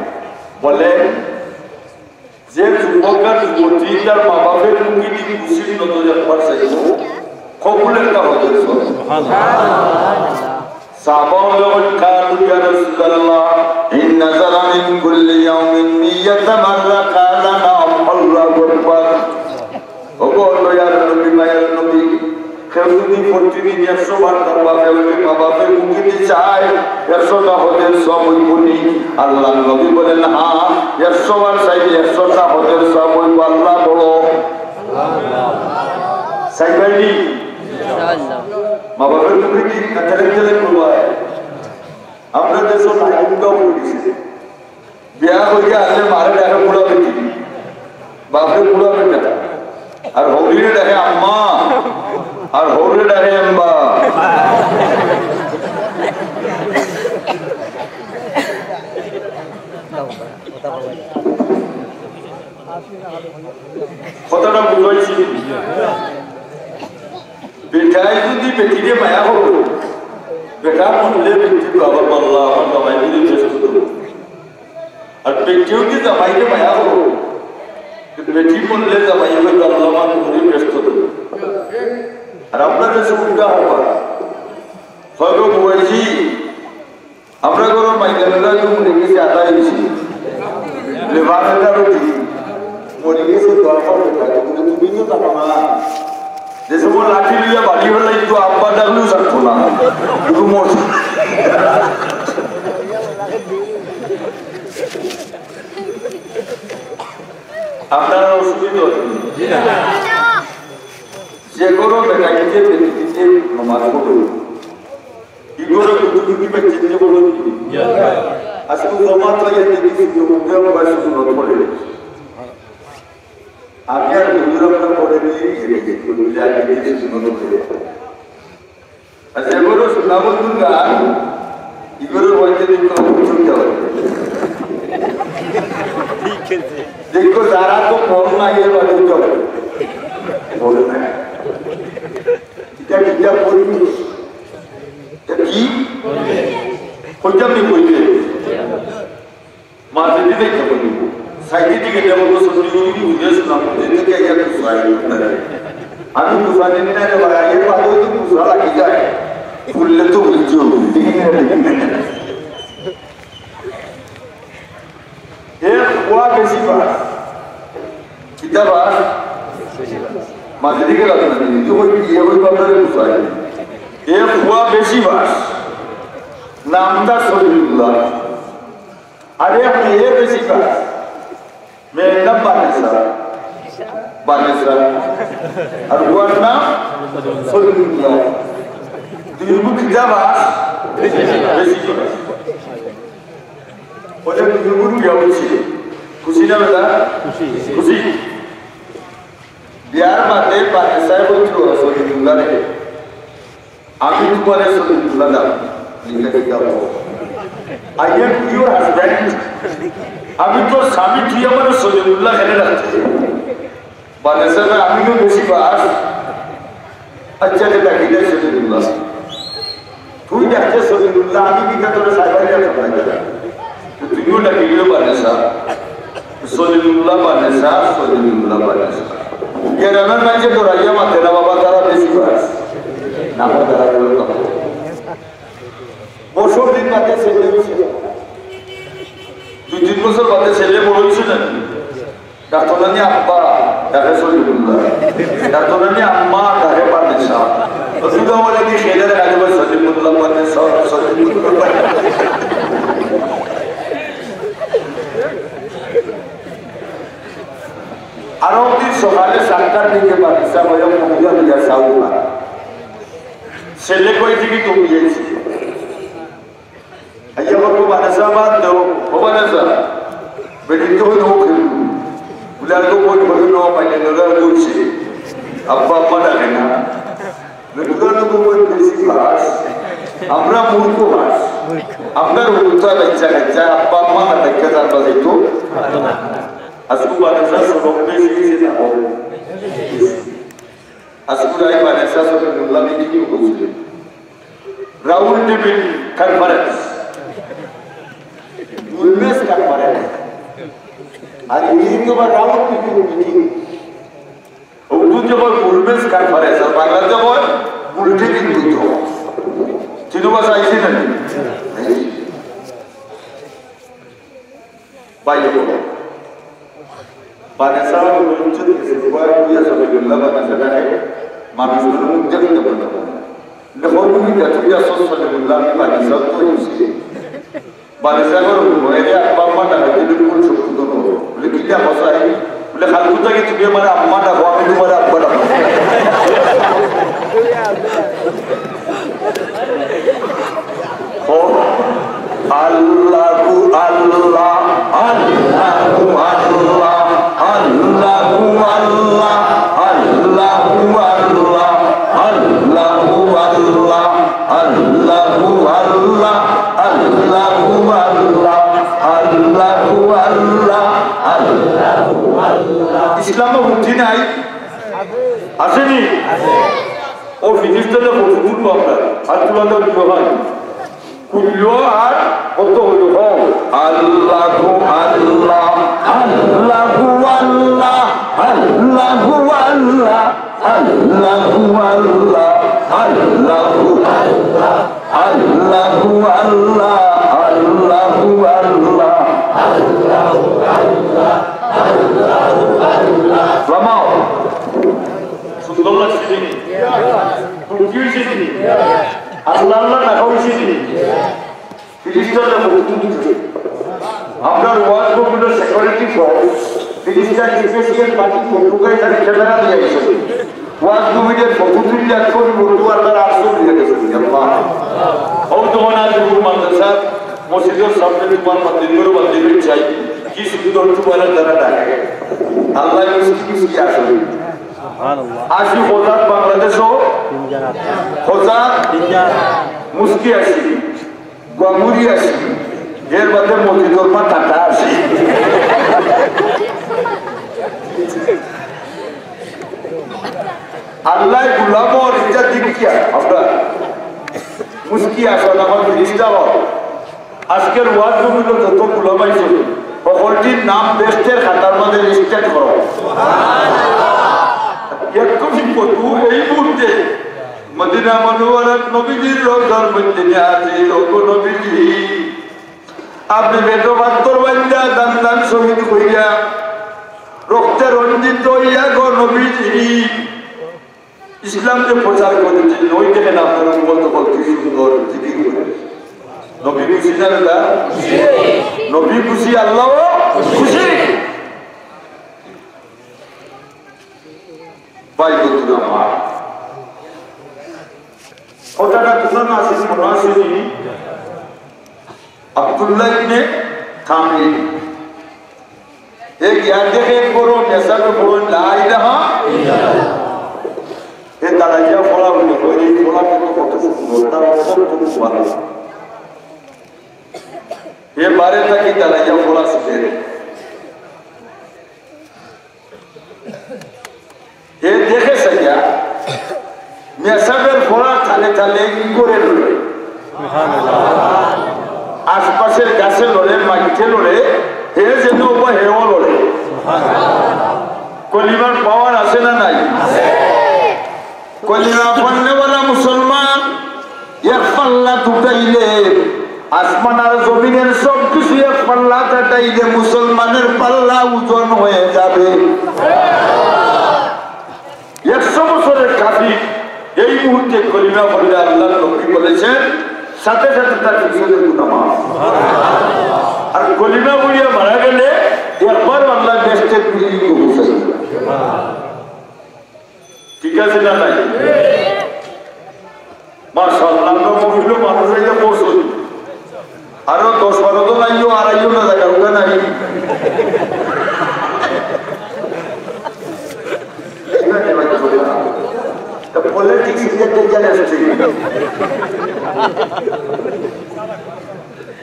বলে, যে যুবক আর যুবতী তার মা বাপের মুখেদি খুশির নজরে একবার চাইবো, কবুল একটা হজের সওয়াব। সাহাবা বলে, قالوا يا رسول الله إن نظر من كل يوم مية مرة، قال نعم، الله أكبر। ও গো দয়ার নবী, মায়ার নবী, কেউ যদি প্রতিদিন একশো বার তার বাপের, মা বাপের মুখেদি চায়, একশোটা হজের সওয়াব অইবো নি? আল্লাহর নবী বলেন, হ্যাঁ, একশো বার চাইলে একশোটা হজের সওয়াব অইবো। আল্লাহ বড়। চাইবায় নি? মা বাপের মুখেদি কাতারে কাতারে করবায়। আমরা দেশো লাইন উল্টাও করে দিছে। বিয়া করিয়া আনলে মারে ডাকে বুড়া বেটি, বাপরে বুড়া বেটা, আর হৌরিরে ডাকে আম্মা, আর হৌরে ডাকে আম্বা। কথাটা বুঝাইছি? বেটায় যদি বেটিরে মায়া করো, বেটা মরলে বেটি তো আবার বললা, আমার জামাই যদি বেহেস্তো। আর বেটিও যদি জামাইরে মায়া করো, তো বেটি মরলে জামাই হইল আল্লাহ আমার মনে বেহেস্তো। আর আপনাদের সুবিধা হবা, হয়তো বলছি, আমরা ঘরর মাইয়া লোকটা একটু মরি গেছে, আদা হয়েছি। লেবার একটা রুটি, মরি গেছে, দরকার হয়ে থাকে। কিন্তু তুমি তো জানো না। যে সময় লাঠি লইয়া বাড়ি হলে একটু আব্বা ডাকলেও থাকতো না। কিন্তু মর-, আপনারা অসুবিধা হচ্ছে। যে কোনো বেটা গেছে, বেটি গেছে, নমাজ পড়ো। ইগরে কুতুকুতি বা চিনতে বলো নি? আজকে জমাত হয়ে দেখি যে উঠে আমরা সুন্নত পড়ে। আগে আর হুজুর আমরা পড়ে দিয়ে গেছে, হুজুর আগে দিয়ে সুন্নত পড়ে। আচ্ছা, এগুলো শোনা বন্ধু গান, এগুলো বলতে দিন তো হুজুর যাওয়া। দেখো, যারা তো মন নাই, এর বাড়ি যাবে। বলে না। এটা, এটা পরিবেশ। এটা কি? কইতাম নি কইতে? মাঝে দিকে কেমন? সাইডে দিকে যেমন বলছে, উনি, উনি বুঝে শোনা, বুঝে থেকে ইয়া তো সাইড। আমি বুঝানি না রে ভাই, এর বাদে তো বুঝা লাগি যায়। খুললে তো বুঝছো, ঠিক না? এর খোয়া বেশি বাস। কিতা বাস? মাঝে দিকে লাগে না, কিন্তু ওই বিয়ে ওই বাজারে বুঝায়। এর খোয়া বেশি বাস। নামটা সলিমুল্লাহ। আরে মেয়ে বেশি বাস। মেয়ের নাম বানেসা। বানেসা। আর ওর নাম সলিমুল্লাহ। দুই গুণ কিতা বাস? বেশি বাস। ওদের দুই গুণ বিয়া হয়েছিল। খুশি না বেটা? খুশি। খুশি। বিয়ার বাদে বানেসায় বলছিল, সলিমুল্লাহ রে, আমি তোমারে সলিমুল্লাহ নাম লিখে দিতাম। I am your husband। আমি তোর স্বামী, তুই আমার সলিমুল্লাহ কেনে রাখতে? বানেসা না, আমিও বেশি বাস। আচ্ছা, এটা কি দেয় সলিমুল্লাহ? তুই ডাকতে সলিমুল্লাহ, আমি কি তোর সাহেব? তুমিও ডাকি দিও বানেসা। সলিমুল্লাহ বানেসা, সলিমুল্লাহ বানেসা। গ্রামের মাঝে ডরাইয়া মাতে না বাবা, তারা বেশি বাস। না, তারা বলল, বছর দিন মাঝে ছেলে হয়েছে। দুই তিন বছর বাদে ছেলে বড় হয়েছে না? ডাকতো না নি আব্বা, ডাকে সলিমুল্লাহ। ডাকতো না নি আম্মা, ডাকে বানেসা। তো তুই তো বলে কি ছেলে দেখা যাবে সলিমুল্লাহ বানেসা, সলিমুল্লাহ বানেসা। আরো দিন সকালে সাতটার দিকে বানেসা বলে মহিলা দিয়া সাউনা। ছেলে কই থেকে তুমি এসেছি? আইয়া বলবো, "বানেসা, বাদ দেও, ও বানেসা।" বেটি তো হইল, "ও খেলবো।" বলে, "আর তো বই বই লো, পাইলে নজর করছে। আব্বা, আব্বা ডাকে না।" বেটি তো হইল, "বই বেশি পাস, আমরা মূর্খ পাস। আমরা উল্টা বাচ্চা কাচ্চা, আব্বা আম্মা না বাচ্চা জানবা যাইতো। আজকে মাদ্রাসা সবক বেশি বেশি না কম? আজকে এই মাদ্রাসা সবক মোল্লা মিটিং করছিল। রাউন্ড টেবিল কনফারেন্স, গুলমেজ কনফারেন্স। আর ইংরেজি তো আবার রাউন্ড টেবিল মিটিং। উর্দুতে কয় গুলমেজ কনফারেন্স, আর বাংলাতে কয় গুলটেবিল বৈঠক। তিন ভাষা আইছে না নি? ভাই, বাদে সারা বলছে, কয় বুঝা সবে গেলা, বাদে সারা মানুষ মানে মুখ দেখতে পারলো না। দেখো, তুমি যা, তুমি আসো, সবে গেলা, আমি বাদে সারা তো হইছে। বাদে সাহেব বলে, "এরে আব্বা আম্মা ডাকে, তুমি কোন শক্তি তো করো?" বলে, "কিতা কথা?" বলে, "কালকু থাকি তুমি আমার আম্মা ডাকো, আমি তোমার আব্বা ডাকো।" ও, আল্লাহু আল্লাহ, আল্লাহু আল্লাহ, আল্লাহু আল্লাহ, আল্লাহু আল্লাহ, আল্লাহু আল্লাহ। আল্লাহু আল্লাহ, আল্লাহু আল্লাহ, আল্লাহু আল্লাহ, আল্লাহু আল্লাহ। ইসলামো বুদ্ধি নাই? আছে নি? ও ফিরিস্তারে কত দূর বাবা? আর তুলা তো দূর হয়। কুল্লো আর কত হইল? হও। আল্লাহু আল্লাহ, আল্লাহু আল্লাহ, আল্লাহু আল্লাহ। আল্লাহু আল্লাহ, আল্লাহু আল্লাহ, আল্লাহু আল্লাহ, আল্লাহু আল্লাহ। লামাও। সুন্দর লাগছে নি? খুশি হইছে নি? আল্লাহ আল্লাহ ডাকা হইছে নি? ফিরিস্তারা বক্তব্য দিচ্ছে। আপনার ওয়াজ কমিটির সেক্রেটারি সহ ফিরিস্তার ডিফেন্সের পার্টি পক্ষ থেকে তাকে ক্যামেরা দিয়ে গেছে। ওয়াজ কমিটির পক্ষ থেকে এক কোটি বন্ধু আল্লাহর আশ্রয় দিয়ে গেছে। আল্লাহ। ও তখন আজ গুরু মাদ্রাসা মসজিদের সামনে তোমার মাদ্রিদ করে বাদ দিবে চাই। কি সুন্দর তোমার তারা ডাকে। আল্লাহ মিষ্টি মিষ্টি আসবে। আসি খোজাত বাংলাদেশও খোজাত মুস্কি আসি। গমুরি আছি, এর মধ্যে মসজিদর মা টাটা আছি। আল্লাহ গুলামর ইচ্ছা দিক কিয়া? আমরা মুস্কি আসন আমার ফিরিস্তা হও। আজকের ওয়াজ রুমে যত গুলাম আইছে, সকলটির নাম বেহেশতের খাতার মধ্যে রেজিস্টার করো। একটু বিপদ, এই মুহূর্তে মদিনা মনোয়ারাত নবীজির রওজার মধ্যে নিয়ে আসি, ওগো নবীজি, আপনি বেটো পাত্তর বান্দা দান দান শহীদ হইয়া, রক্তে রঞ্জিত হইয়া গো নবীজি, ইসলামকে প্রচার করেছেন। ওই দেখেন আপনার উম্মত কত সুন্দর জিকির করে। নবী খুশি না বেটা? নবী খুশি, আল্লাহ খুশি। ভাই বন্ধুরা আমার, কথাটা বুঝানো আছে, মনে আছে নি? আব্দুল্লাহ ইবনে কামিল। এ গিয়া দেখে বড় মেসাবে বড় লা ইলাহা ইল্লাল্লাহ। এ দাঁড়াইয়া পড়া হইল, ওই এই পড়া কিন্তু কত সুন্দর, তার অর্থ কত ভালো। এ বারে থাকি দাঁড়াইয়া পড়া শিখে। এ দেখে চাইয়া, মেসাবের পড়া তালে তালে ই করে লড়ে। আশপাশের গাছে লড়ে, মাটিতে লড়ে, হে যেন উবা হেও লড়ে। কলিমার পাওয়ার আছে না নাই? কলিমা পড়নেওয়ালা মুসলমান এক পাল্লাত উঠাইলে আসমান আর জমিনের সব কিছু এক পাল্লাত উঠাইলে মুসলমানের পাল্লা ওজন হয়ে যাবে। একশো বছরের কাফির এই মুহূর্তে কলিমা পড়লে আল্লাহর নবী বলেছেন, সাথে সাথে তার পিছনে গুনাহ মাফ। আর কলিমা পড়িয়া মারা গেলে একবার আল্লাহ বেহেশতের বিল্ডিং পৌঁছায়। ঠিক আছে না নাই? মাশাআল্লাহ, আমরা মহিলা মানুষ এই যে পৌঁছই। আরো দশ বারো জন আইও, আর আইও না, জায়গা ওখানে নাই। তা politics is a dangerous thing.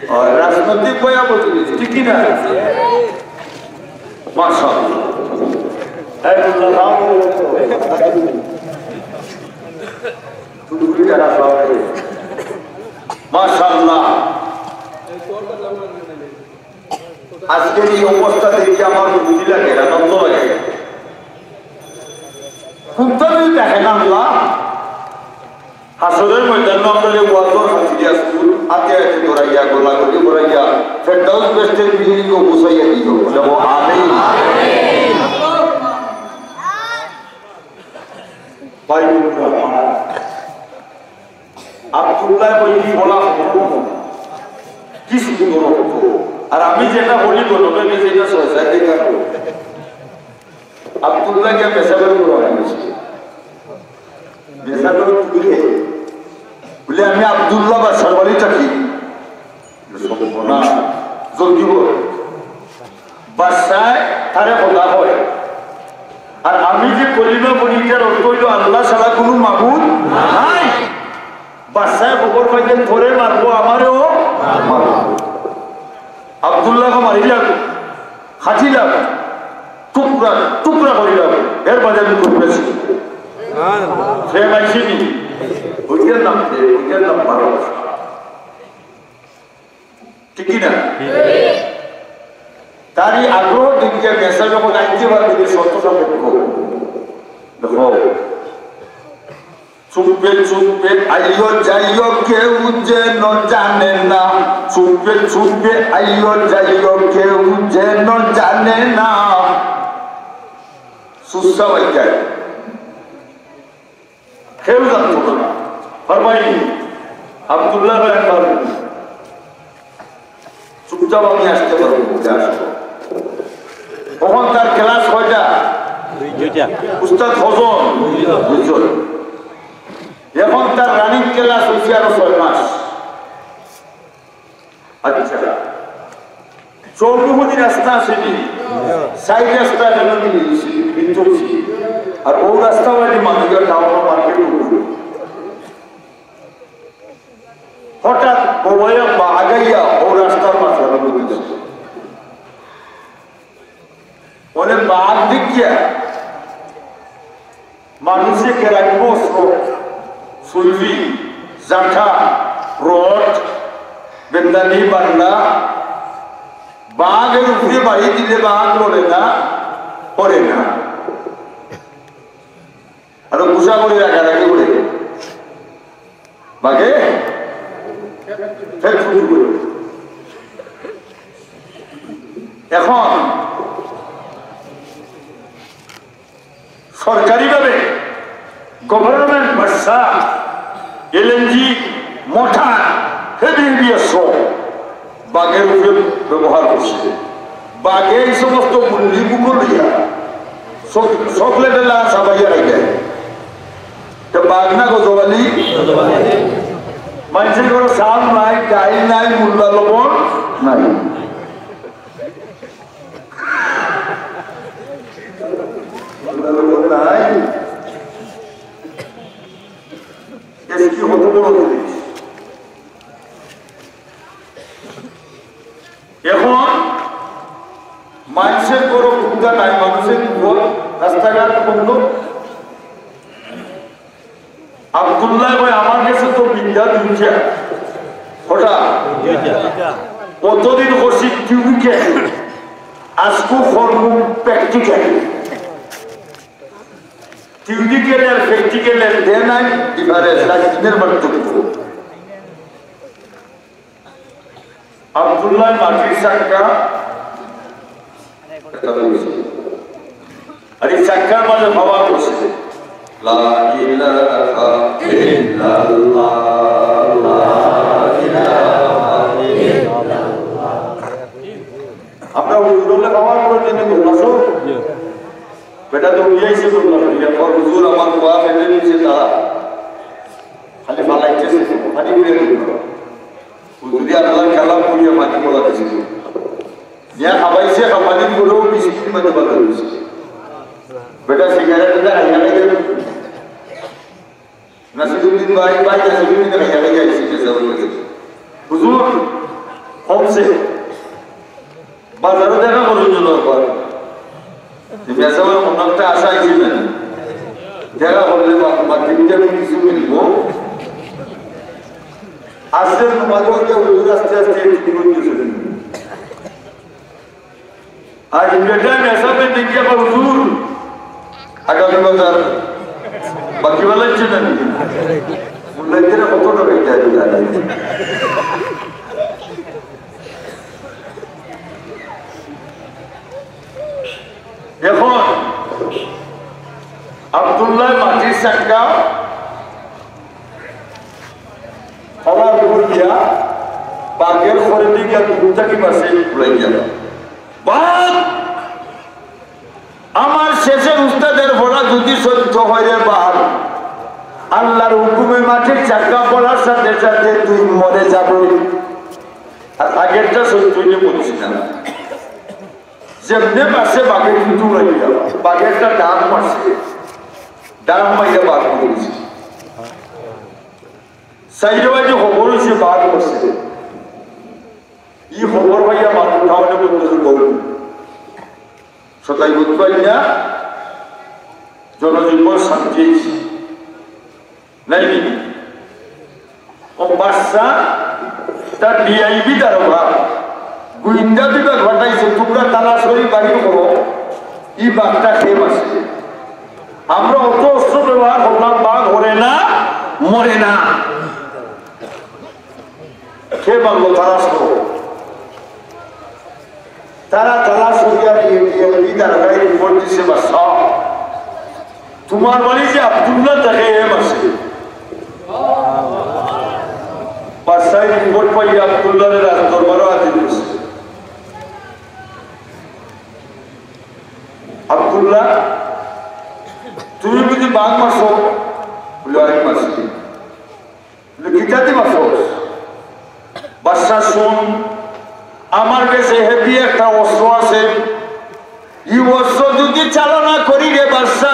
আর রাজনৈতিক বয়া বলতে, ঠিক কি না? মাশাআল্লাহ। এই মোল্লা সাহেব, মাশাআল্লাহ। আজকের এই অবস্থা দেখে আমার খুশি লাগে, আনন্দ লাগে। কোনটা যদি দেখেন আল্লাহ, হাসরের ময়দানে আমরা যে ওয়াজর হাজিরি আসুন, হাতে হাতে ধরাইয়া, গোলাগুলি ধরাইয়া, ফেরদাউস বেহেশতের বিল্ডিং ও বসাইয়া দিও। বলো, আমিন। ভাই বোনরা আমার, আব্দুল্লাহ ওই কি বলা হতো? কি সুন্দর হতো। আর আমি যেটা বলি, বলবে, আমি যেটা সহজে দেখা করবো। আব্দুল্লাহ কে পেশাবের উপর আনা হয়েছে। পেশাবের উপরে বলে, "আমি আব্দুল্লাহ বাদশার বাড়ি থাকি।" সর্বনাশ, জলদি বল। বাদশায় তারে কথা কয়। আর আমি যে কলিমা পড়ি, এটার অর্থ হইল আল্লাহ ছাড়া কোনো মাবুদ নাই। বাদশায় খবর পাইতেন, "তোরে মারবো, আমারেও মারবো।" আব্দুল্লাহকে মারিলাম, খাটিলাম, টুকরা টুকরা করিলাম, এর বাদে আমি করিলাম। সে মাইসিনি, ওইটার নাম দে, ওইটার নাম ভালোবাসা। ঠিক কি না? তার এই আগ্রহ দিকে মেসেজ যখন আনতে পারবে যে সত্য সম্পর্ক। দেখো, চুপে চুপে আইও যাইও, কেউ যেন জানে না। চুপে চুপে আইও যাইও, কেউ যেন জানে না। সুসা বাইকায়। কেউ জানতো না। পারবাইনি। আব্দুল্লাহ ভাই পারবেন। চুপচাপ আমি আসতে পারবো, বুঝে আসবো। তখন তার ক্লাস কয়টা? দুইটা। উস্তাদ কজন? দুইজন। এখন তার রানিং ক্লাস হইছে আরো ছয় মাস। আচ্ছা, চৌমুহনী রাস্তা আছে নি? সাইড রাস্তা কেন নি? ভিতরে। আর ও রাস্তা মানে মানুষের টাউন মার্কেট। হঠাৎ ববাইয়া বাঘ আইয়া ও রাস্তার মাঝখানে ঢুকে গেছে। ওরে বাঘ দেখিয়া মানুষে কেরাইব অস্ত্র, ছুরি, জাঠা, রড, বেন্দানি, বাংলা, বাঘের উপরে বাড়ি দিলে বাঘ লড়ে না, পড়ে না। আর গুসা করে রাগারাগি করে। বাঘে ফের ফুটু করে। এখন সরকারিভাবে গভর্নমেন্ট ভাষা এলএনজি, মোটর, হেভি হেভি অস্ত্র বাঘের উপরে ব্যবহার করছে। বাঘে এই সমস্ত মুরগি কুকুর লইয়া চক-, চকলেটের লাগা চাবাইয়া খাই যায়। তো বাঘ না গজবালি? মানুষের ঘরে চাল নাই, ডাইল নাই, মুল্লা লবণ নাই। মুল্লা লবণ নাই। এসে কি হতো বড় জিনিস? এখন মানুষের ঘরে কুত্তা নাই, মানুষের ঘর, রাস্তাঘাট বন্ধ। আব্দুল্লাহ ভাই আমার কাছে তো বিদ্যা দুইটা। কটা? কতদিন করছি থিওরিক্যাল, আজকু করমু প্র্যাকটিক্যাল। থিওরিক্যাল আর প্র্যাকটিক্যালের দে নাই ডিফারেন্স, আর দিনের বার তো আব্দুল্লাহ মাটির চাক্কা, আর এই চাক্কার মাঝে বাবা বসে, লা ইলাহা ইল্লাল্লাহ, লা ইলাহা ইল্লাল্লাহ। আমরা হুজুরলে বাবা বলে জন্য বললাম, বেটা তো উড়িয়াইছে বললাম, হুজুর আমার বাবা ফেলে নিচ্ছে তারা, খালি ফালাইতেছে, খালি উড়িয়ে দিল। হুজুরে আল্লাহর কালাম পড়িয়া মাটি কলা দিছিল। ইয়া খাবাইছে, খাবানি করেও বিশ মিনিট মধ্যে বাদ হয়েছে। বেটা সিগারেট এটা খাইয়া খাইয়া নাসিরুদ্দিন ভাই, ভাই নাসিরুদ্দিন ভাই, ভাই আইছি, মেসাব অইছে। হুজুর, কমছে। বাজারো দেখা করুন যেন একবার। মেসাব অইলে মনো একটা আশা আইছে না? দেখা করলে বা-, বাকি ভিটামিন কিছু মিলবো। আজকে তোমাদের যে হুজুর আস্তে আস্তে একটু বিরোধী হয়ে যাবে। আর বেটা মেসাবে দেখি আবার হুজুর আগামী বাজার বাকি বেলা ইচ্ছে না নি? মূল্যায়ন কত টাকা যায়? এখন আব্দুল্লাহ মাটির চাক্কা কলার উপর দিয়া বাঘের খড়েদি গিয়া দুধ থাকি বাসে উড়াই গেল। বাঘ! আমার শেষের উস্তাদের পড়া যদি সত্য হয় রে বাঘ, আল্লাহর হুকুমে মাটির চাক্কা পড়ার সাথে সাথে তুই মরে যাবে। আর আগেরটা সত্য হইলে বলছি না, যেমনে বাসে বাঘে কিন্তু উড়াই গেল, বাঘে একটা ডাক মারছে, ডাক মারিয়া বাঘ মরে গেছে। সাইডে বাজে খবর হয়েছে বাঘ মরছে। এই খবর পাইয়া মানুষ তাহলে বলতেছে গরু সদাই বুঝতে পারি না, জনজীবন শান্তি হয়েছে। নাই নি? ও বাদশা তার ডিআইবি দারোগা, গোয়েন্দা বিভাগ পাঠাইছে, তোমরা তালাশ করি বাহির করো, এই বাঘটা খেয়ে বাঁচছে। আমরা অত অস্ত্র ব্যবহার করলাম, বাঘ হরে না, মরে না। কে মারলো? তালাশ করো। তারা তালাশ করিয়া দিয়ে, দিয়ে, দিয়ে তারা গাড়ি রিপোর্ট দিছে, বাদশা, তোমার বাড়ি যে আব্দুল্লাহ তাকে এ মারছে। বাদশায় রিপোর্ট পাইয়া আব্দুল্লাহরে রাজ দরবারও হাজির করছে। আব্দুল্লাহ, তুমি বুঝি বাঘ মারছো? বলে, "আমি মারছি।" বলে, "কিতা দি মারছো?" "বাদশা শুন, আমার গেছে হেভি একটা অস্ত্র আছে। এই অস্ত্র যদি চালনা করি রে বাদশা,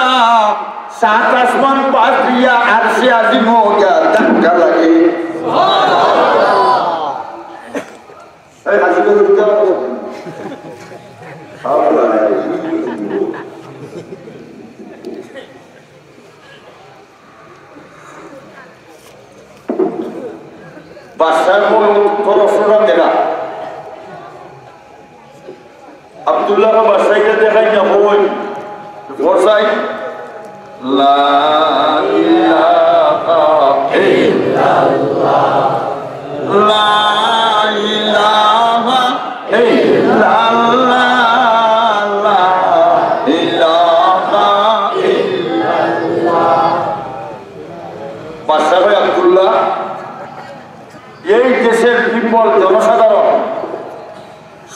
সাত আসমান পাশ দিয়া আরশে আজিমও গিয়া ধাক্কা লাগে।" এই হাসি তো করতে পারো। বাদশার বড় তরফ দেখা। আব্দুল্লাহ বাদশাকে দেখাই না, হই। বসাই। লা ইলাহা ইল্লাল্লাহ। লা ইলাহা ইল্লাল্লাহ। লা ইলাহা ইল্লাল্লাহ। বাদশা ভাই আব্দুল্লাহ, এই দেশের people, জনসাধারণ,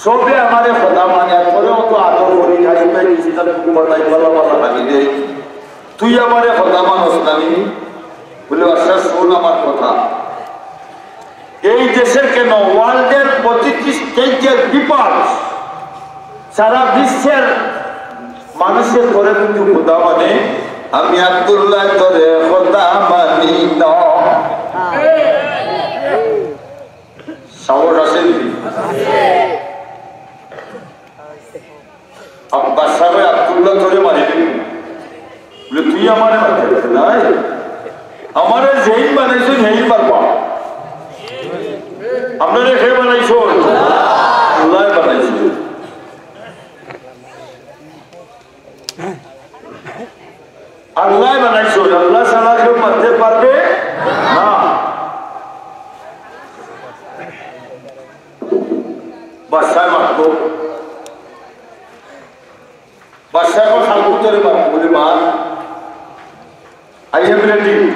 সবে আমারে কথা মানে, আর তোরেও তো আদর করি, খাই পাই, কিছু তার কুকুর তাই বলা বলা খাবি দে। তুই আমারে কথা মানস না নি? বলে, "আচ্ছা, শোন আমার কথা। এই দেশের কেন, ওয়ার্ল্ডের প্রতিটি স্টেটের পিপলস, সারা বিশ্বের মানুষের করে কিন্তু কথা মানে, আমি আব্দুল্লাহ তোরে কথা মানি না।" সাহস আছে নি? আব-, বাদশা কয়, "আব্দুল্লাহ তোরে মারিবি?" বলে, "তুই আমারে মারতে পারবি না, এই? আমারে যেইন বানাইছো, হেইন মারবা।" আপনারে কে বানাইছো? আল্লাহ বানাইছো। আল্লাহ বানাইছো, আল্লাহ ছাড়া কেউ মারতে পারবে না। বাদশায় মারতো। বাদশায় এখন খালকুতরে মারতো, বলে, "মা, I am ready,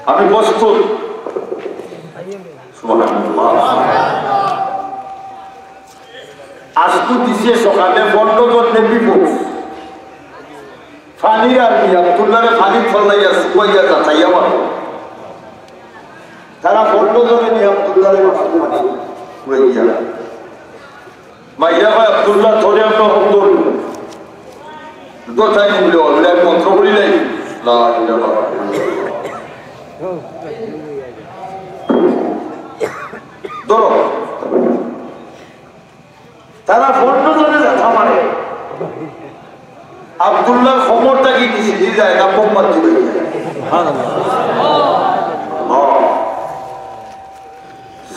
আমি প্রস্তুত।" সুবহানাল্লাহ। আজকু দিছে সকালে পনেরো জন নেভি ফোর্স। পানির আর্মি আব্দুল্লাহরে পানিত ফালাইয়া, শুকাইয়া, যাতাইয়া মারো। তারা পনেরো জনে নিয়ে আব্দুল্লাহরে মারছে পানিত, পুড়ে গিয়া। মাইয়া কয়, "আব্দুল্লাহ, তোরে আমরা হক ধরবো।" তো তাই বলে, "অবিরাট মন্ত্র করি নাই।" লা ইলাহা ইল্লাল্লাহ। আব্দুল্লাহর কোমর থাকি নিচেদি যায় না, মোমবাতি অইয়া যায়। হ্যাঁ।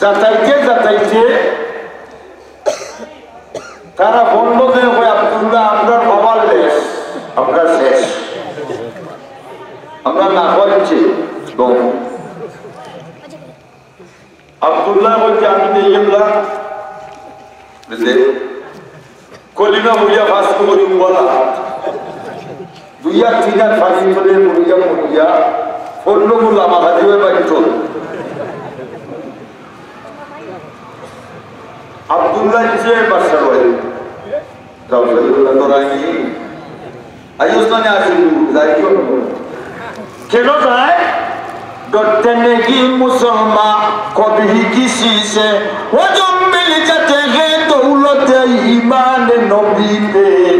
যাতাইতে যাতাইতে তারা বলল যে, "ওই আব্দুল্লাহ, আমরার বাবার লেস, আমরা শেষ, আমরা না হচ্ছে দম।" আব্দুল্লাহ বলছে, "আমি নেই আমরা।" বুঝলে? কলিমা বলিয়া ফাঁস করি উবালা। দুই আর তিন আর পানি চলে মরিয়া মরিয়া। অন্য গুলা মাথা দিয়ে বাইর চল। আব্দুল্লাহ যে বাদশা বলে, যাও, যাও, যাও, তোরা আইনি। আইস মানে আসি, যাই কেউ। কেন যায়? ڈرتے نہیں مسلمان کبھی کسی سے، وہ جو مل جاتے ہیں دولت ایمان نبی پہ۔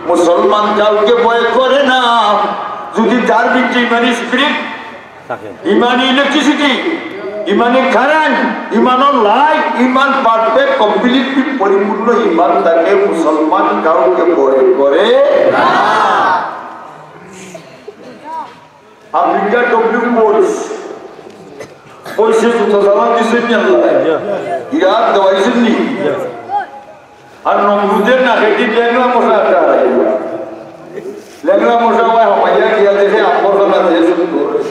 মুসলমান কাউকে ভয় করে না, যদি তার ভিতরে ইমানি স্পিরিট, ইমানি ইলেকট্রিসিটি, ইমানি কারেন্ট, ইমানর লাইট, ইমান পারফেক্ট, কমপ্লিটলি পরিপূর্ণ ইমান থাকে, মুসলমান কাউকে ভয় করে না। আমেরিকার ডব্লিউ বুশ কইছে, "জুতা সালাম দিছেন নি আল্লাহ? ইয়াদ দেওয়াইছেন নি?" আর নমরুদের নাকেদি লেংড়া মশা একটা হারাইল। লেংড়া মশা হয় হামাইয়া গিয়া দেখে আম্বর খানা যে সুন্দর।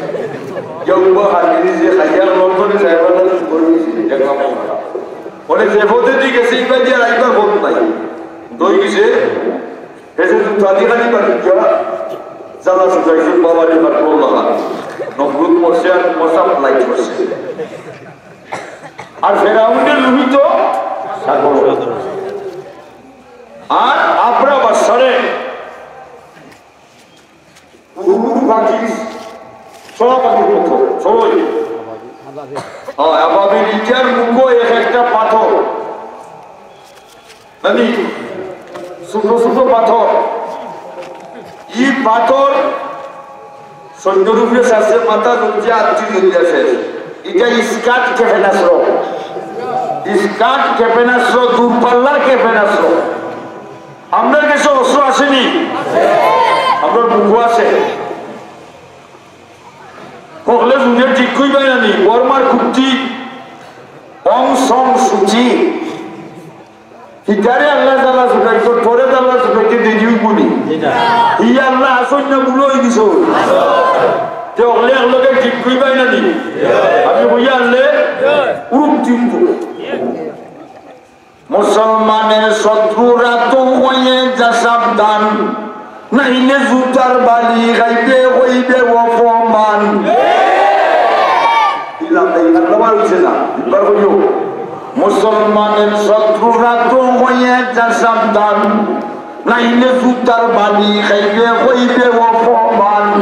যে উবা খালি যে খাইয়া লন্ডনে সাহেবানা সুন্দর হয়েছে, লেংড়া মশা। বলে, "যে পথে দিয়ে গেছে, ইবা দিয়ে আর আইবার পথ নাই।" দই গেছে, এসে তো তালি খালি বাড়ি গিয়া জ্বালা শুকাইছে, বাবা রে, বাবা, করলো না। নমরুদ মরছে আর মশা ফ্লাই করছে। আর ফেরাউনের লোহিত সাগর। আর আবরা বাদশারে উড়ু পাখি, সব পাখির মতো, সবই। হ্যাঁ, আবাবিল ইটার মুখো এক একটা পাথর। মানে, ছোট ছোট পাথর। ই পাথর সৈন্যর উপরে চারশো মাথা রুজিয়া আত্মি রুজিয়া শেষ। এটা স্কার্ট ক্ষেপণাস্ত্র। স্কার্ট ক্ষেপণাস্ত্র, দূরপাল্লার ক্ষেপণাস্ত্র। আমরার কাছে অস্ত্র আসেনি? আমরার মুখো আছে। হকলে যুগে ঠিক কইবাই নানি, বর্মার কুর্তি, অং সং সুচি। হিতারে আল্লাহ তাআলা শুনাইতো, তোরে তাআলা শুনাইতে দেরি হইব নি? ই আল্লাহ আসইন না বুলো হই গেছো? তে হকলে একলগে ঠিক কইবাই নানি? আমি কইয়া আনলে উরুপ চিনতো। মুসলমানের শত্রুরা তো হয়ে যা সাবধান, নাইলে জুতার বালি খাইবে, হইবে অপমান। ইলা, এই আল্লাহ হইছে না, একবার বলিও। মুসলমানের শত্রুরা তো হয়ে যা সাবধান, নাইলে জুতার বালি খাইবে, হইবে অপমান।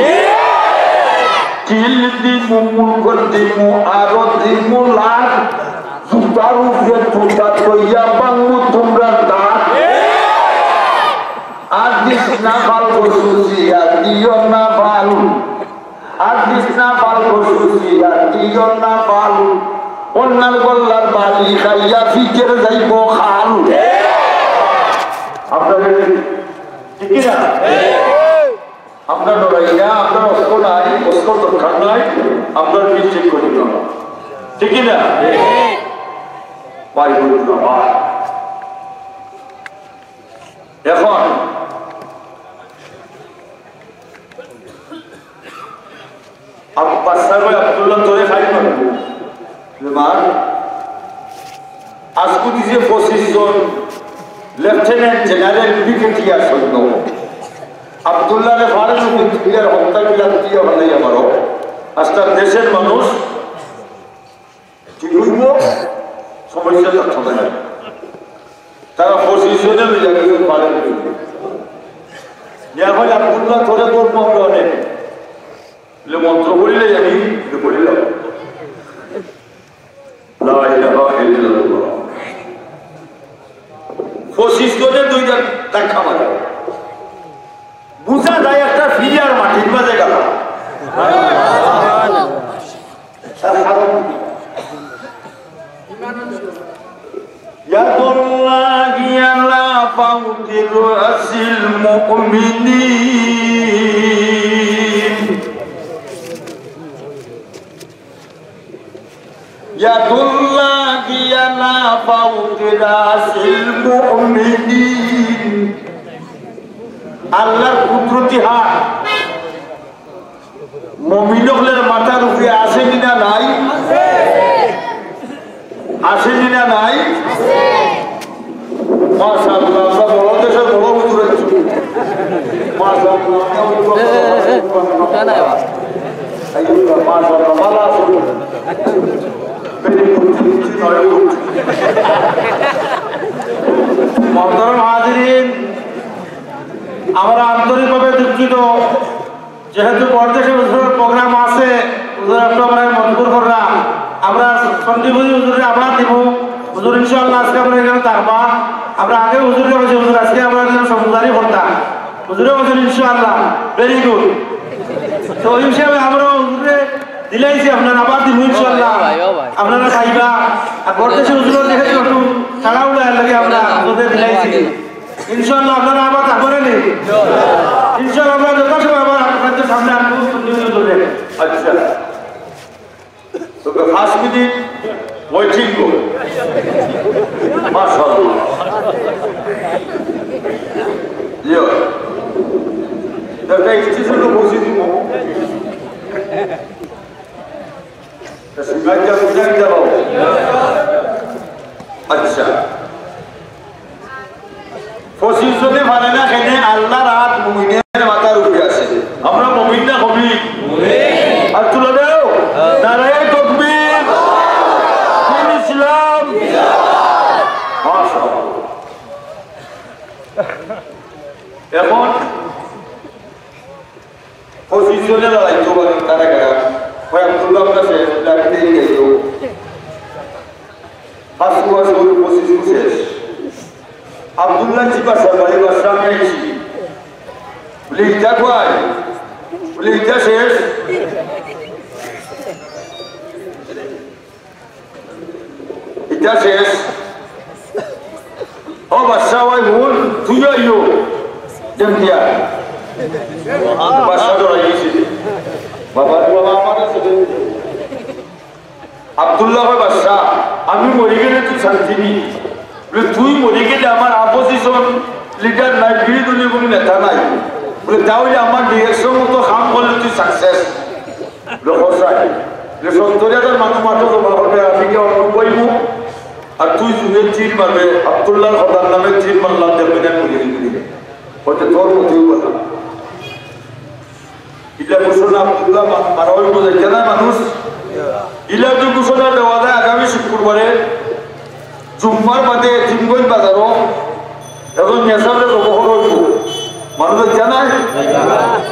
কিল দিমু, মুলকর দিমু, আরো দিমু লাত। জুতার উপরে জুতা থইয়া ভাঙমু তোমরার দাঁত। আর দিস না ফাল গো সুজি, আর দিও না ফাল। আর দিস না ফাল গো সুজি, আর দিও না ফাল। অন্যার গল্লার বালি খাইয়া ফিকের যাইব খাল। আপনাদের ঠিক কি না? আমরা ডরাই না, আমরা অস্ত্র নাই, অস্ত্র দরকার নাই, আমরা মিছিল করি না। ঠিক কি না? ভাই বলুন না, ভাই। এখন আব-, বাদশাহ ভাই আব্দুল্লাহ তোরে খাই মারবো। মা, আজকে দিছে পঁচিশ জন লেফটেন্যান্ট জেনারেল ব্রিগেডিয়ার সৈন্য। আব্দুল্লাহরে ফারেন তুলিয়ার হত্যা কিলা তুলিয়া বানাইয়া মারো। আস্তা দেশের মানুষ ঠিক হইব, সমস্যা থাকতো না। তারা পঁচিশ জনে লইয়া গেছে ফারেন। নিয়া কয়, "আব্দুল্লাহ, তোরে তোর মন্ত্র অনেক।" বলে, "মন্ত্র পড়িলে আমি পড়িলাম।" লা ইলাহা ইল্লাল্লাহ। পঁচিশ জনে দুইটা ধাক্কা মারে। বুঝা যায় একটা ফিরিয়ার মাটির মাঝে গেল। তার কারণ কি? ইয়াদুল্লাহি আলা ফাওকি রাসিল المؤمنين. يد الله على فوق رأس المؤمنين. আল্লাহর কুদরতি হাত মুমিন অকলর মাথার উপরে আছে নি না নাই? আছে নি না নাই? মাশাআল্লাহ, আমরা বড় দেশের বড় হুজুর আছি। মাশাআল্লাহ, আমরা হুজুর আছি। এই তো, মাশাআল্লাহ, ভালো আছো? বেরি করছি, করছি, নয় করছি। মহতরম হাজিরিন, আমরা আন্তরিকভাবে দুঃখিত। যেহেতু পরদেশে হুজুরের প্রোগ্রাম আছে, হুজুর একটু আমরা মজবুর করলাম। আমরা সন্দীপ হুজুর, হুজুরে আবার দিব। হুজুর ইনশাআল্লাহ আজকে আমরা এখানে থাকবা। আমরা আগে হুজুররে কইছি, "হুজুর, আজকে আমরা এখানে সমঝদারি করতাম।" হুজুরে বলছেন, "ইনশাআল্লাহ, very good।" তো ওই হিসাবে আমরা হুজুরে দিলাইছি, আপনারা আবার দিব ইনশাআল্লাহ। ও ভাই, ও ভাই। আপনারা খাইবা। আর পরদেশে হুজুর যেহেতু একটু তাড়াহুড়া লাগে, আমরা হুজুরে দিলাইছি। ইনশাআল্লাহ আপনারা আবার থাকবেন নি? ইনশাআল্লাহ আমরা যথাসময় আবার আপনাদের সামনে আসবো, সুন্দর সুন্দর করে। আচ্ছা, তো পাঁচ মিনিট ওয়েটিং গো। মাশাআল্লাহ। ইয়ো। দাদা, একটু ছোট বসে দিব। আচ্ছা, পঁচিশ জনে পারে না, কেনে আল্লাহর হাত মুমিনের মাথার উপরে আছে। আমরা মুমিন না কবি? আর তুলে দেও। নারায়ে তাকবীর। দ্বীন ইসলাম। মাশাআল্লাহ। এখন পঁচিশ জনে লড়াই তো বলেন, তারা কারা? ওই আব্দুল্লাহ আপনার শেষ, ডাকতেই গেল। পাঁচশো পাঁচশো করে পঁচিশ শেষ। আব্দুল্লাহ জিজ্ঞাসা করে, "বাদশা, আমি আইছি।" বলে, "ইটা কই?" বলে, "ইটা শেষ।" ইটা শেষ। ও বাদশা, ওই হুন, তুই আইও। যেমন দিয়া। বাদশা ডরাই গেছে। বাবা রে বাবা, আমার কাছে দে। আব্দুল্লাহ কয়, "বাদশা, আমি মরি গেলে তুই শান্তি নি। বলে, তুই মরি গেলে আমার অপোজিশন লিডার নাই, বিরোধী দলীয় কোনো নেতা নাই। বলে, তাহলে আমার ডিরেকশন মতো কাম করলে তুই সাকসেস।" বলে, "হোসাই, যে সত্তর হাজার মানুষ মাঠে জমা হবে, আমি কি অন্য বইব? আর তুই জুড়ে তীর মারবে, আব্দুল্লাহর কথার নামে তীর মারলাম, দেখবে না, মরে গেলি।" বলতে, "তোর মতেই বললাম।" ইলা ঘোষণা আব্দুল্লাহ মা-, মারা হইব, দেখে না মানুষ? ইলা তো ঘোষণা দেওয়া যায় আগামী শুক্রবারে জুম্মার বাদে তিনগঞ্জ বাজারো এখন মেসাবে জবহর হইব। মানুষ জানায়?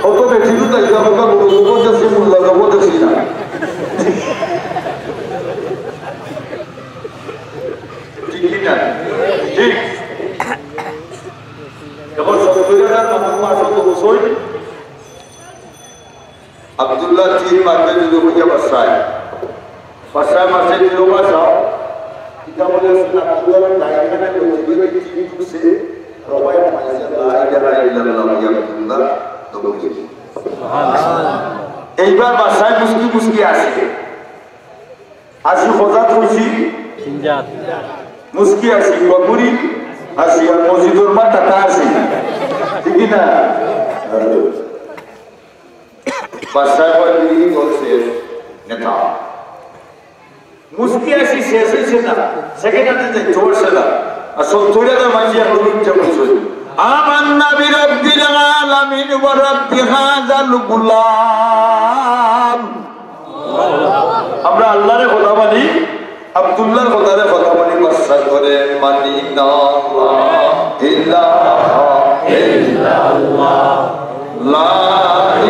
কত বেশি তো তাই, কত বড় জবর যাচ্ছে, মোল্লা জবর যাচ্ছে না। ঠিক কি না? ঠিক। এখন সত্তর হাজার মানুষ মারছে তো বছর। আব্দুল্লাহ তীর মারবে যদি হইয়া বাসায়। বাসায় মারছে যদি বাসাও। কিতাব বলে আছে, আব্দুল্লাহ ডাইন কানে বলছে, "তীর ঢুকছে।" রবায় মারছে, "লা ইলাহা ইল্লাল্লাহ, ইয়া আব্দুল্লাহ, দৌড়ে।" এইবার বাসায় মুসকি মুসকি আসে। আসি খোঁজাত কইছি। মুসকি আসি, কপুরি আসি, আর মসজিদর মা টাটা আসি। ঠিক কি না? বাদশাহ কয়, "বিড়ি করছে নেতা।" মুসকি আসি শেষ হইছে না, সেকেন্ড হাতে যাইতে পারছে না। আর সত্তর হাজার মানুষ এখন উঠে বলছে, "আমান্না বিরাব্বিল আলামিন ওয়া রাব্বি হাযাল গুলাম।" আমরা আল্লাহরে খোদা মানি, আব্দুল্লাহর খোদারে খোদা মানি, বাদশা করে মানি না। লা ইলাহা ইল্লাল্লাহ, লা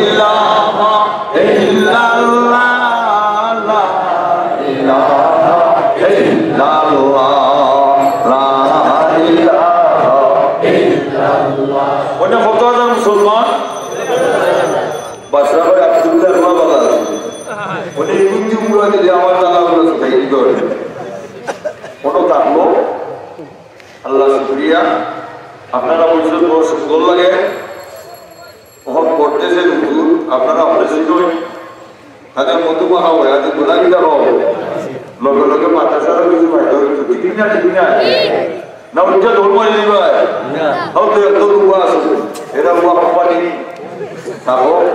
ইলাহা ইল্লাল্লাহ, লা ইলাহা ইল্লাল্লাহ, লা ইলাহা ইল্লাল্লাহ। ওটা কত হাজার মুসলমান? বাদশা ভাই আব্দুল্লাহ রুমা বালা আছে। উনি ইহুদি উমরা দিলে আমার জানা হলো সেটা ইহুদি করে। কোনো থাকলো, আল্লাহ শুকরিয়া। আপনারা বলছেন বড় সুন্দর লাগে। দেশে হুজুর, আপনারা অফিসে নয়। তাদের মতো মহা হয়, আজ গোলা গিলা হও। লগে লগে মাদ্রাসারও কিছু ফায়দা হইতো। ঠিক না, ঠিক না? না, উঠে দৌড় মারি দিবা। হও তো, এত দোয়া আছে। এরা দোয়া কোম্পানি। থাকো।